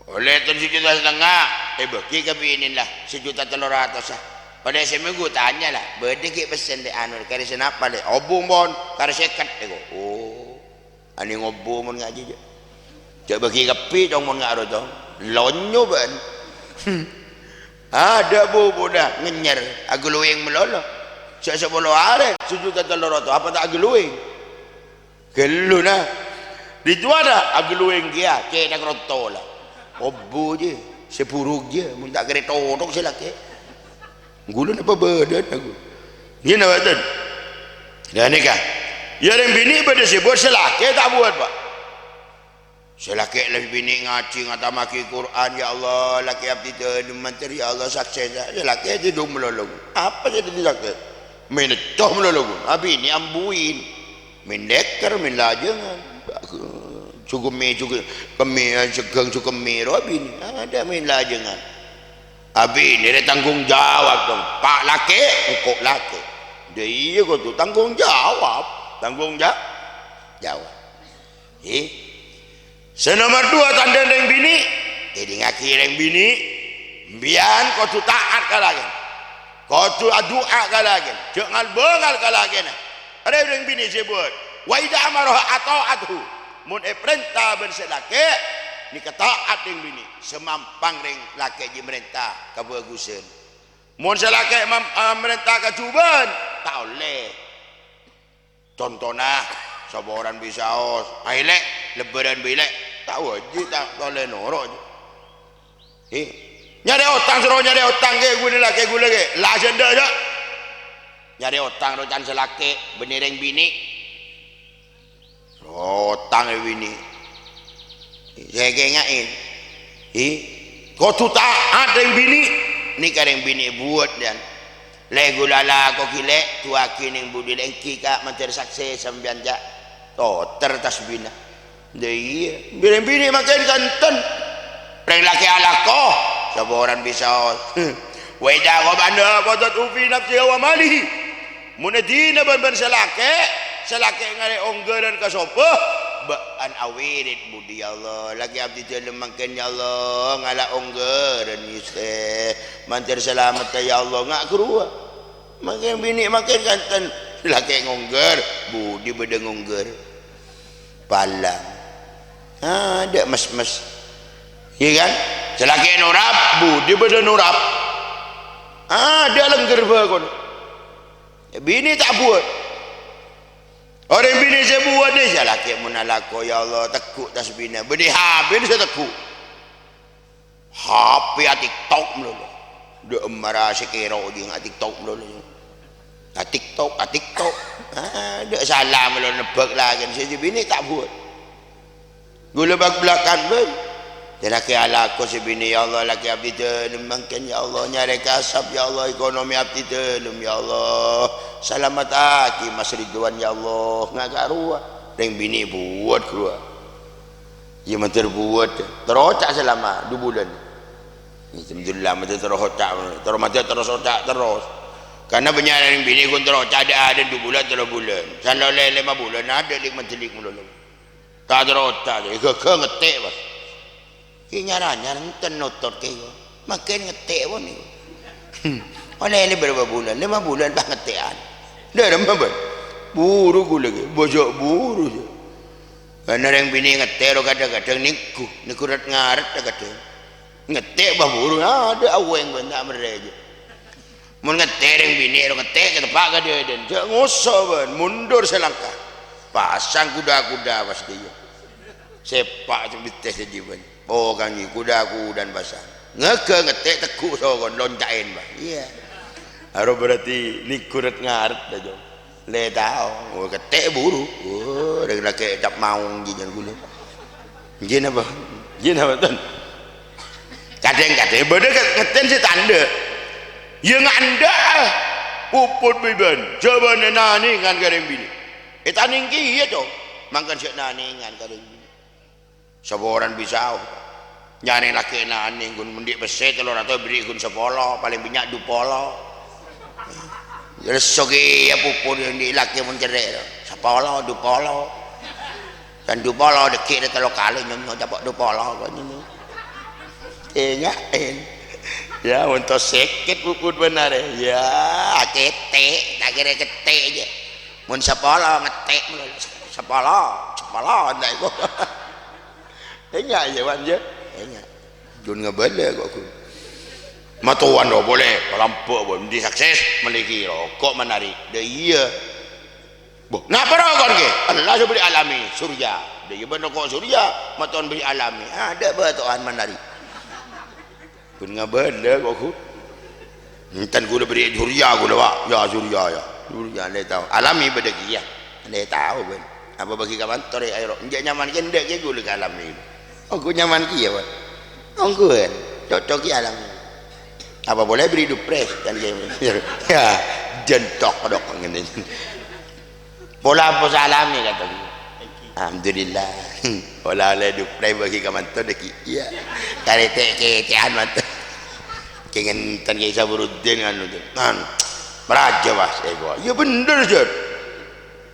Ollè ton sajuta satengnga, èbâghi ka binèna, la, sajuta tello ratossa. Padâ sè mongghu tanya la, "Bâdâ ghi' pèssèna, Lè', anu, karè sè napa, Lè'?" "Obu, mon, karè sèket," èko. "Oh, anèng obu mon ngajhi, jâ'. Jâ' bâgi kabbhi, Cong, mon nga' ro, Cong. Lonyo bâ'na." Adâ' bu, budâ, ngènyèr, aghâlowèng malolo. Sè sapolo arè, sajuta tello rato, apa ta' aghâlowèng? Ghâllu, na. Ridwana aghâlowèng kèya, cèthak ronto la. Obu jâ, sè buruk jâ, mon ta' kèra totok sè lakè'. Ghulâ napa bâdâna, ghulâ? Ngènè, bhunten. Ghânèka. Iyâ, rèng binè' bâdâ sè buwât, sè lakè' ta' buwât, Pa'. Sè lakè' la binè' ngajhi, ngatammaghi Qur'an, "Ya Allah, lakè' abdhi dhâlem mandhâr, ya Allah, sukses." Sè lakè' tèdung malolo. Apa sè dhâddhi lakè'? Mènècco malolo. Abinè' ambuin. Mèn dèker, mèn lajângan. Jhukemmè, jhuke-, kemmè, jhegghâng jhukemmè ro abinè. Adâ' mèn lajângan. Abinè rè tanggung jawab, Cong. Pa' lakè', engko' lakè'. Dâ' iyâ kodhu tanggung jawab. Tanggung ja-, jawab. È. Sè nomer duwâ', tandhâna rèng binè'. Èdingngaghi rèng binè'. Sampèyan kodhu ta'at ka lakèna. Kodhu adu'a ka lakèna. Jhâ' ngal-bângal ka lakèna. Arèya rèng binè' sè buwât. "Wa idza amaraha atha'athu." Mon èparènta bân sè lakè', nèka ta'at rèng binè'. Samampang rèng lakè' jiyâ marènta kabhâghusân. Mon sè lakè' mam-, eh, marènta kajhubâ'ân, ta' ollè. Contona, saporan bisaos, "Aè, Lè', lebbârân bhâi, Lè'." Ta' wâjib, ta' ollè noro'. Hè? Nyarè otang, soro nyarè otang, kè, ghulâ, lakè' ghulâ, kè. La jhândhâ, jâ'. Nyarè otang ro can sè lakè', bânnè rèng binè'. Otang è binè'. Sè kènga'è. Hi. Kodhu ta'at rèng binè'. Nèka rèng binè' buwât, yan. "Lè', ghulâ alako ghi, Lè', du'aaghi nèng budi, Lè', ènggi, Ka', mandhâr sukses sampèyan, jâ'." Totèr tasbina. Dâ' iyâ, rèng binè' makèn ghânten. Rèng lakè' alako, saporan bisaos. "Wa idza ghaba anha hafadhathu fi nafsiha wa malihi." Mon èdina bân-bân sè lakè', sè lakè' ngarè' ongghârân ka sobâ, bâ'ân awirid budi, "Ya Allah, lakè' abdhi dhâlem mangkèn, ya Allah, ngala' ongghârân, Yusè. Mandhâr salamettâ, ya Allah, nga' ghâruwa." Mangkèn binè' mangkèn ghânten. Lakè' ngongghâr, budi bâdâ ngongghâr. Palang. Adâ' mes-mes. Iyâ kan? Sè lakè' norap, budi bâdâ norap. Adâ' lèngghâr bhâkona. Binè' ta' buwât. Orèng binè' sè buwât nè, sè lakè' mon alako, ya Allah, tegghu' tasbina. Bâdâ H P sè tegghu'. H P a-TikTok malolo. Dâ' emmara sè kèro jiyâ a-TikTok malolo. A-TikTok, a-TikTok. Adâ' sala malolo nebbhâk lakèna sè binè' ta' buwât. Ghulâ bak-belakan bhâi. Jâ' lakè' alako sè binè', "Ya Allah, lakè' abdhi dhâlem mangkèn, ya Allah, nyarè kasab, ya Allah, ekonomi abdhi dhâlem, ya Allah. Salamettaghi Mas Ridwan, ya Allah." Nga' ghâruwa. Rèng binè' buwât ghâruwa. Iyâ, mandhâr buwât, terro oca' salama du bulân. Alhamdulillah, mandhâr terro oca', terro mandhâr terro oca' terros. Karna bânnya' rèng binè' ghun terro oca' adâ'-adâ' du bulân, tello bulân. San lo lè lèma bulân, adâ' lik-mandhâlik malolo. Ta' terro oca', ghâghâ ngettè', Bos. Kè nyar-anyar enten notot kè, Bos. Mangkèn ngettè' pon nèko. Ollè lè bârâmpa bulân? Lèma bulân pas ngettè'an. Dâremma bân. Buru ghulâ kè, bojok buru. Karna rèng binè' ngettè' ro kadhâng-kadhâng nèngghu, nèngghu ret-ngarèt kadhâng. Ngettè' bâ buru, adâ' awèng bân ta' merrè jâ. Mon ngettè' rèng binè' ro ngettè' ka teppa' ka dâdâna, jâ' ngoso' bân, mundur salangka. Pasang kuda-kuda pas kèya. Sèpa' cembitè sè jibân. Oh, kanyi kuda-kudan pasang. Ngèghâ ngettè' tegghu' sokon, lonca'èn, Bang. Iyâ. Aro berarti nèngghu ret-ngarèt, dâ, Jong. Lè tao. Oh, ngettè' buru. Oh, rèng lakè' cap maong jiyâ ghulâ. Jiyâ napa? Jiyâ napa, Ton? Kadhâng-kadhâng bâdâ nge-, ngettè' sè ta' endâ'. Iyâ nga' endâ', ah. Puput bibân. Jhâ' bân nanèngan ka rèng binè'. È tanèng kèya, Cong. Mangkèn jhâ' nanèngan ka rèng binè'. Saporana bisaos. Nyarè lakè' nanèng ghun mendhi' pèssè tello rato èberri' ghun sapolo, palèng bânnya' du polo. Lesso kèya puput andi' lakè' mon cerrè'. Sapolo, du polo. Kan du polo dâgghi' rè tello kalè nyonyo capo' du polo kok nyonyo. Ènga'è. Ya, mon to sèket puput bân arè. Ya, akètè', ta' kèra kètè' jâ. Mon sapolo, ngètè' molo. Sapolo, sapolo, ta' èko. Enga' iyâ, Wan, yâ? Enga'. Ghun ngabâlâ kok, ghun. Matowan ro polè, palambâ', bân, andi' sukses, mellèaghi roko' manarè'. Dâ' iyâ. Bo, napa rokon, Kè? Ella sè bâdâ Alami, Surya. Dâ' iyâ bân roko' Surya, matowan bâdâ Alami. Adâ' bâto'an manarè'. Ghun ngabâlâ kok, ghun. Enten kaulâ bâdâ Surya kaulâ, Pak. Ya, Surya, ya. Surya, la tao. Alami bâdâ kèya. La tao, bân. Apa bâgi ka kantor, ya, ayo, ro. Enjâ' nyaman kèya, endâ' kèya kaulâ ka Alami. Ongghu nyaman kèya, Pak. Ongghu, bân. Cocok kèya Alami. Apa polè bâri' dupres, kan kèya. Ya, jentok, dok, ngene. Pola apa Alami, kata dia. Alhamdulillah. Ola-ola dupres bâgi ka manto dâggi'. Iyâ. Karè tè'-kètè'an manto. Kèngènten Kè Saburuddin anu, Jan. Anu. Maraja, Mas, èko. Iyâ bhender, Jan.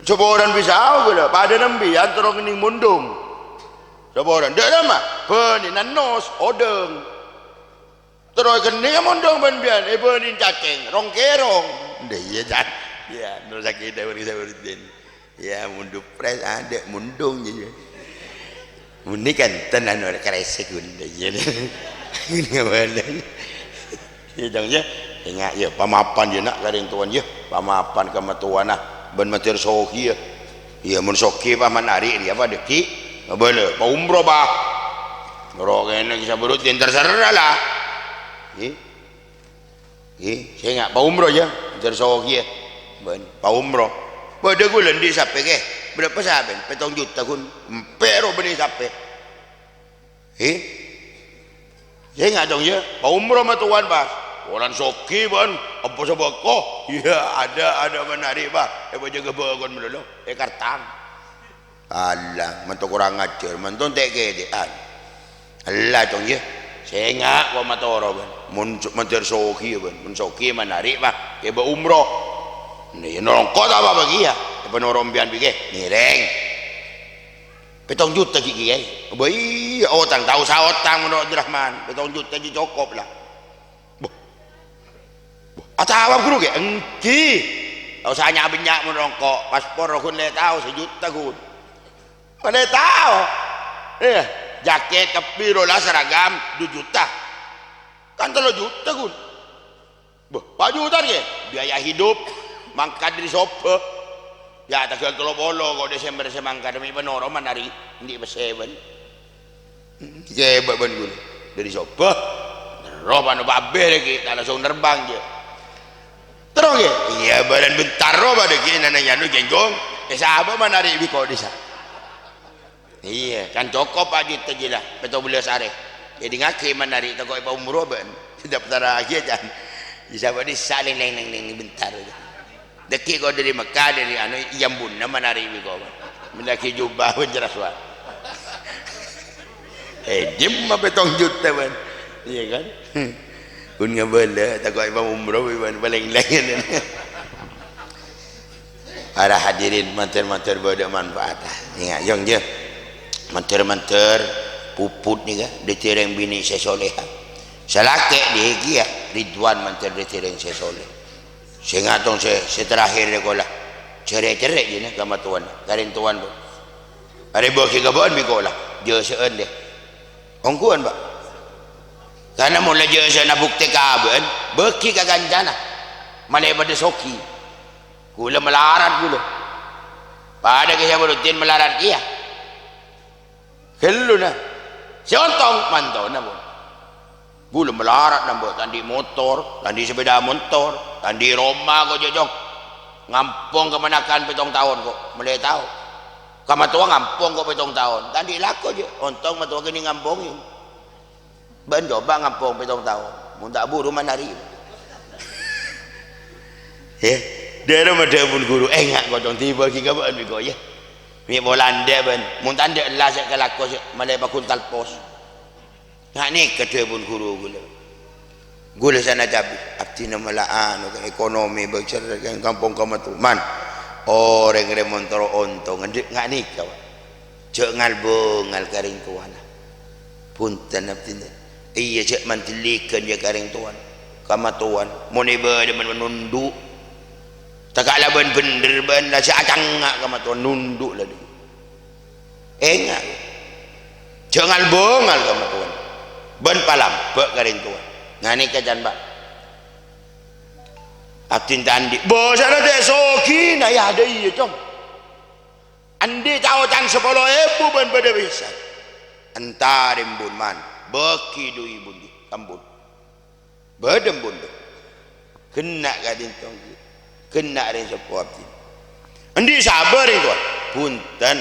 Saporana bisa kaulâ. Padâ nembiyân terro ngennèng mondhung. Saporana. Dâ' rama. Bânnè nannos, odâng. Terro èkennèng mondhung bân biyân, èbânnè cacèng, rong-kèrong. Ndâ iyâ, Jan. Iyâ, nerrossaghi dhâbuna Saburuddin. Iyâ, mon dupres adâ' mondhung, iyâ. Mon nèka enten anu, kresek, ghun. Ndâ iyâ. Iyâ, Jang, iyâ. Enga', iyâ, pamapan, iyâ, na', ka rèng towan, iyâ. Pamapan ka matowana, bân mandhâr soghi, iyâ. Iyâ, mon soghi, pas manarè' rèya, pas dâggi'. Abâlâ, paumroh, pas. Ro kènè' Kè Saburuddin, terserah, la. Iyâ. Iyâ, sènga' paumroh, iyâ. Mandhâr soghi, iyâ. Bân, paumroh. Bâdâ kaulâ andi' sapè, Kè. Bârâmpa sapèna? Pèttong juta, ghun. Empè' ro bânnè sapè. He? Sènga' dong, iyâ. Paumroh matowan, pas. Polana soghi, bân. Apa sabâko? Iyâ, adâ', adâ' manarè', pas. Èpajâgâ bâkon malolo. Èkartang. Alah, manto korang ajhâr, manto tè'-kètè'an. Ella, dong, iyâ. Sènga' ko' matoro, bân. Mon, mandhâr soghi, bân. Mon soghi manarè', pas. Kèbâ umroh. Nah, iyâ, nongko' ta' apa-apa kèya. Èpanoro' empèyan bikè. Ngèrèng. Pèttong juta ghi' kèyaè. Bâ iyâ, otang, ta' osa otang, menurut Abdurrahman. Pèttong juta ghi' cokop, la. Boh. Boh. Atawa, Ghuru, ghi'? Èngghi. Ta' osa nya'-bânnya' mon rongko'. Paspor, ghun, la tao, sajuta, ghun. La tao. Iyâ. Jakèt, kabbhi, rola, seragam, du juta. Kan tello juta, ghun. Bâh, pajutan, ghi? Biaya hidup, mangkat dâri sobâ. Yâ, tangghâl tello polo, ko' Desember sè mangkat, mè' panoro' manarè', andi' pèssè, bân. Kèbâ, bân, ghun. Dâri sobâ. Terro pano pabè lagi, ta' langsung nerbang, ghi. Terro, ghi? Iyâ, bârân bentar ro padâ, ghi, nana nyanu jengkong. È sabâ manarè' bi' ko' disa. Iyâ, kan cokop, Pak, juta jiyâ la, pètto bellâs arè. Èdingngaghi manarè' tako' èpaumroh bân. Daftarraghi, Jan. Bisa bâdhi salèng-lèng-lèng bentar. Dâggi' ko' dâri Mekka, dâri anu, èambunna manarè' bi' ko'. Mellèaghi jubah bân jeras, Pak. Eh, jemma pèttong juta, bân. Iyâ, kan? Ghun ngabâlâ, tako' èpaumroh, bân, palèng-lèng. Para hadirin, mandhâr-mandhâr bâdâ manfaatta. Enga', yong, yâ. Mandhâr-mandhâr puput nèka dhâddhi rèng binè' sè soleha. Sè lakè' dhâggi' yâ, Ridwan mandhâr dhâddhi rèng sè soleh. Sènga' tong sè, sè terakhir kola. Cerrè'-cerrè' jiyâ ka matowana, ka rèng towana, Bu. Arè bâghi ka bâ'ân bi' kola, jâsa'an dâ. Ongghuwân, Pak. Karna mon la jâsa'na bhuktè ka bâ'ân, bâghi ka kancana. Malè padâ soghi. Ghulâ malarat ghulâ. Padâ Kè Saburuddin malarat kèya. Ghâllu, na. Sè ontong mantona, pon. Ghulâ malarat nambâ ta' andi' motor, ta' andi' sepèda motor, ta' andi' roma, ko' jhâ', Cong. Ngampong kamanakan pèttong taon, ko'. Malè tao. Ka matowa ngampong, ko', pèttong taon. Ta' andi' lako, jhâ'. Ontong matowa kènè' ngampongè. Bâ'ân coba ngampong pèttong taon, mon ta' buru manarè'. He, dâ'remma dhâbuna ghuru, enga' kodhung dibâghi ka bâ'ân bi' ko', yâ. Mè' pola endâ', bâ'ân. Mon ta' endâ' ella sè kalako sè malè paghun talpos. Nga' nèka dhâbuna ghuru ghulâ. Ghulâ sana cabi, abdhina mala anu, ka ekonomi bâcèr, ka kampong ka matowa. Man, orèng rè mon terro ontong, endâ' nga' nèka, Pak. Jhâ' ngal-bângal ka rèng towana. Bhunten abdhina. Iyâ, jhâ' mandhellèghân, yâ, ka rèng towan, ka matowan. Mon èbâlâ bân nondhu'. Taka' la bân bhendher bân la sè acangnga' ka matowan, nondhu' la dhi'. Enga'. Jhâ' ngal-bângal ka matowan. Bân palambâ' ka rèng towan. Nganèka can, Pak. Abdhina ta' andi'. Bâsana ta' sogina, yâ, adâ iyâ, Cong. Andi' ca'-oca'an sapolo èbu bân bâdâ pèssè. Entar embun, man. Bâgi dhu èbu, ndi? Ka embun. Bâdâ embun, dhu. Ghenna' ka'dinto, ghi. Ghenna' rèng seppo abdhina. Andi' sabâ rèng towan? Bhunten.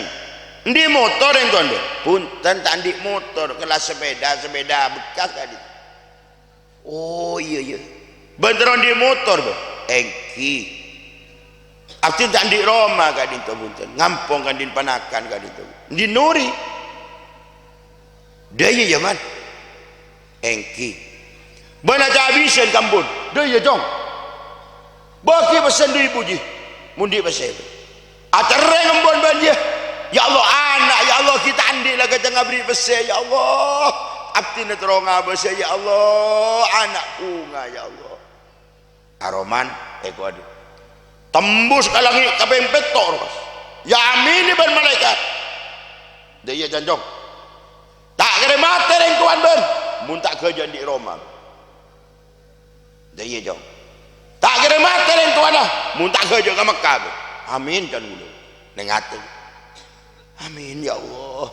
Andi' motor rèng towan, dhu? Bhunten, ta' andi' motor. Kèla sepèda, sepèda bekkas ka'dinto. Oh, iyâ, iyâ. Bân terro andi' motor, bân? Èngghi. Abdhina ta' andi' roma ka'dinto, bhunten. Ngampong ka'dinto panakan ka'dinto. Andi' nori? Dâ iyâ, yâ, man. Èngghi. Bân aca' abisân ka embun. Dâ iyâ, Cong. Bâgi pèssè dhu èbu, jhi. Mon andi' pèssè. Acerrèng embun bân, yâ. "Ya Allah, ana', ya Allah, ghi' ta' andi' la kècèng aberri' pèssè, ya Allah. Abdhina terro ngabâsâ, ya Allah. Ana' bhunga, ya Allah." Aroman, èkowadhu. Tembus ka langngè' kapèng pètto', rowa. Èyamènè bân malaèkat. Dâ iyâ, Cong. Ta' kèra matè rèng towan bân, mon ta' ghâjâ andi' roma. Dâ iyâ, Cong. Ta' kèra matè rèng towana, mon ta' ghâjâ ka Mekkah, bân. Amin, can ghulâ. Neng atè. Amin, ya Allah.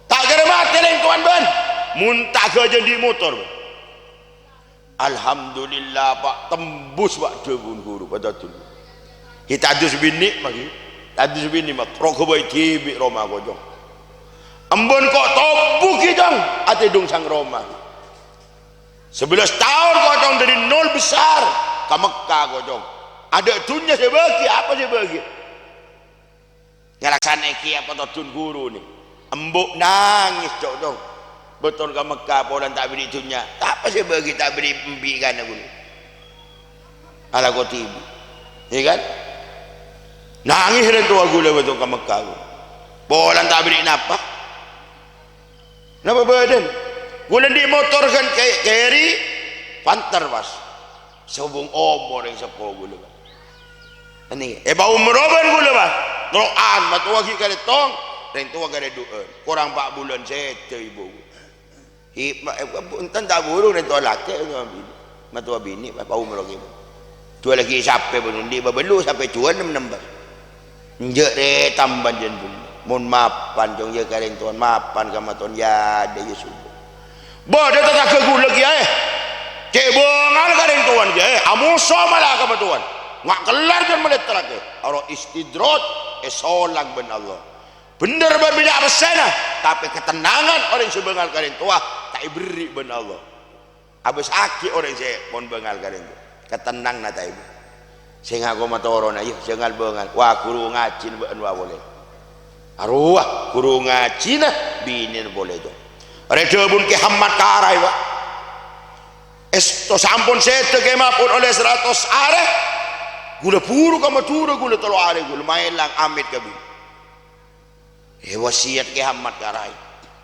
Ta' kèra matè rèng towan bân, mon ta' ghâjâ andi' motor, bân. Alhamdulillah, Pak, tembus, Pak, dhâbuna ghuru, padâ dhul. Ghi' tadus binè', ma', ghi. Tadus binè', ma', roga bhâi dhibi' roma kocong. Embun ko' tobu, ghi, Cong, atèdung sang roma. Sabellâs taon kocong dâri nol besar ka Mekkah, kocong. Adâ' dhunnya sè bâgi, apa sè bâgi? Ngalaksanaè kèya patodun ghuru nè. Embu' nangès, Cong, Cong. Bâktona ka Mekkah, polana ta' èberri' dhunnya. Apa sè bâgi ta' èberri' embi' kana ghulâ? Alako dhibi'. Iyâ kan? Nangès rèng towa ghulâ bâktona ka Mekkah. Polana ta' èberri' napa? Napa bâdâna? Ghulâ andi' motor kan kè-, kèri, panter, pas. Sobung omor rèng seppo ghulâ, Pak. Andi', èpaumroh bân ghulâ, Pak. Terro'an, matowa ghi' karèttong, rèng towa karè du'ân. Korang pa' bulân sèdhâ, Ibu. Hi-, ma-, eh, enten ta' buru rèng towa lakè', matowa binè', Pak, paumroh ghi'. Duwâ' laghi' sapè bân andi' bâbâllu sapè juwân nem-, nembâ. Enjâ' rè tambân jân bun. Mon mapan, Cong, yâ karèng towan, mapan ka matowan, yâ, dâ' iyâ subuh. Bâdâ tatangghâ ghulâ kèyaè. Cè' bângal karèng towan kèyaè. Amoso mala ka matowan. Nga' kellar jân malètterraghi. Aro istidraj, èsolang bân Allah. Bhendher bân bânnya' pèssèna, tapè katennangan orèng sè bângal karèng towa ta' èberri' bân Allah. Abâsaghi orèng sè pon bângal karèng towa. Katennanganna ta' èberri'. Sè ngako matorona, iyâ, sè ngal-bângal. Wah, ghuru ngajhina bâ'na wa polè. Arowa, ghuru ngajhina binèna polè, Cong. Rè dhâbuna Kè Hammat Karaè, Pak. Èsto sampon sèdhâ kèmapon ollè saratos arè. Ghulâ buru ka Madhurâ, ghulâ tello arè, ghulâ maèlang amèt ka binè. Èwasiyat Kè Hammat Karaè.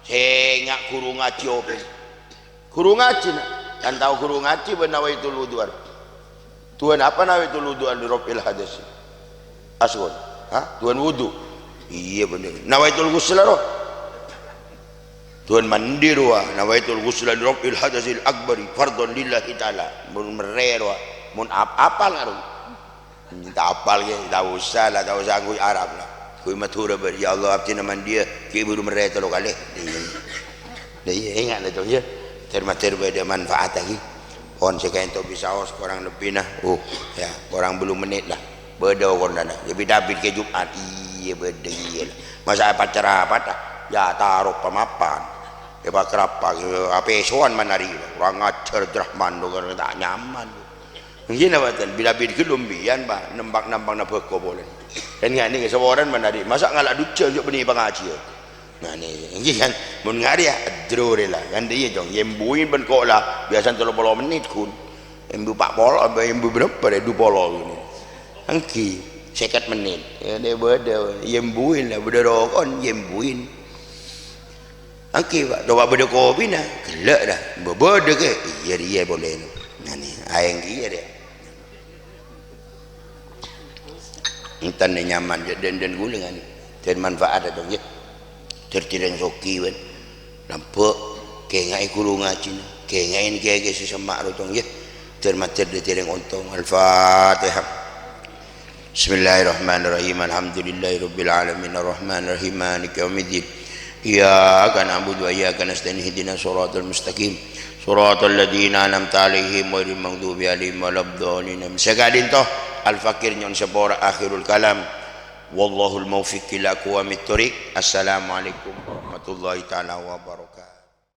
Sènga' ghuru ngajhi opèng. Ghuru ngajhi, na'. Kan tao ghuru ngajhi bân Nawaitul Wudhu, ar-, duwâ'ân apa Nawaitul Wudhu li raf'il hadasi? Aswon. Ha? Duwâ'ân wudhu. Iyâ, bhender. Nawaitul ghusla, ro. Duwâ'ân mandi, rowa. Nawaitul ghusla li raf'il hadasil akbari fardhon lillahi ta'ala. Mon merrè, rowa. Mon ap-, apal, nga', ro. Ta' apal, ghi, ta' osa la, ta' osa ngangghuy Arab la. Ngangghuy Madhurâ bâri', "Ya Allah, abdhina mandiyâ, ghi' buru merrè tello kalè." Iyâ. Lah, iyâ, enga' la, Cong, yâ. Ter-mater bâdâ manfaatta, ghi. Pon sè kaènto bisaos korang lebbina. Oh, yâ, korang bâllu' mennit la. Bâdâ okonana. Yâ, bit-abit kè Jum'at. Iyâ, bâdâ, iyâ la. Masa' èpacarapata? Yâ, taro pamapan. Èpakarapa, ghi, apèsowan manari. Kurang ajhâr, Abdurrahman, lo, ta' nyaman. Ngghi, napa ten? Bilâ bit ghâllu mbiyan, Pak, nempak-nampakna bhâko polè. Kan ngani saporana manari, masa' ngala' dujjhâ jhâ' bânnè pangajhiyân. Ngani, ngghi kan, mon ngari yâ, adro rè la. Kan iyâ, Cong, yembuin bân kola, biasana tello polo mennit, ghun. Embu pa' polo, embu bârâmpa rè, du polo, ghun. Ngghi, sèket mennit. Yâ, dâ' bâdâ, yembuin la, bâdâ rokon, yembuin. Èngghi, Pak, coba bâdâ kopina, ghellâ' dâ. Bâ-, bâdâ kè? Iyâ, rèya polè. Nah, nè, aèng kèya dâ. Enten nè nyaman, jhâ' dân-dân ghulâ nganè. Dân manfaat, Tong, yâ. Dhâddhi rèng soghi, bân. Lambâ', kèngaè ghuru ngajhina, kèngaè kèyaè sè semma' ro, Tong, yâ. Dhâr-maddhâr dhâddhi rèng ontong. Al-Fatihah. Bismillahirrahmanirrahim. Alhamdulillahirabbil alamin. Arrahmanirrahim. Maliki yaumiddin. Iyyaka na'budu wa iyyaka nasta'in. Ihdinas siratal mustaqim. Siratal ladzina an'amta 'alaihim ghairil maghdubi 'alaihim waladdallin. Amin. Sè ka'dinto, Al-Fakir nyo'on sapora, akhirul kalam. Wallahul muwaffiq ila aqwamit thoriq. Assalamualaikum warahmatullahi taala wabarakatuh.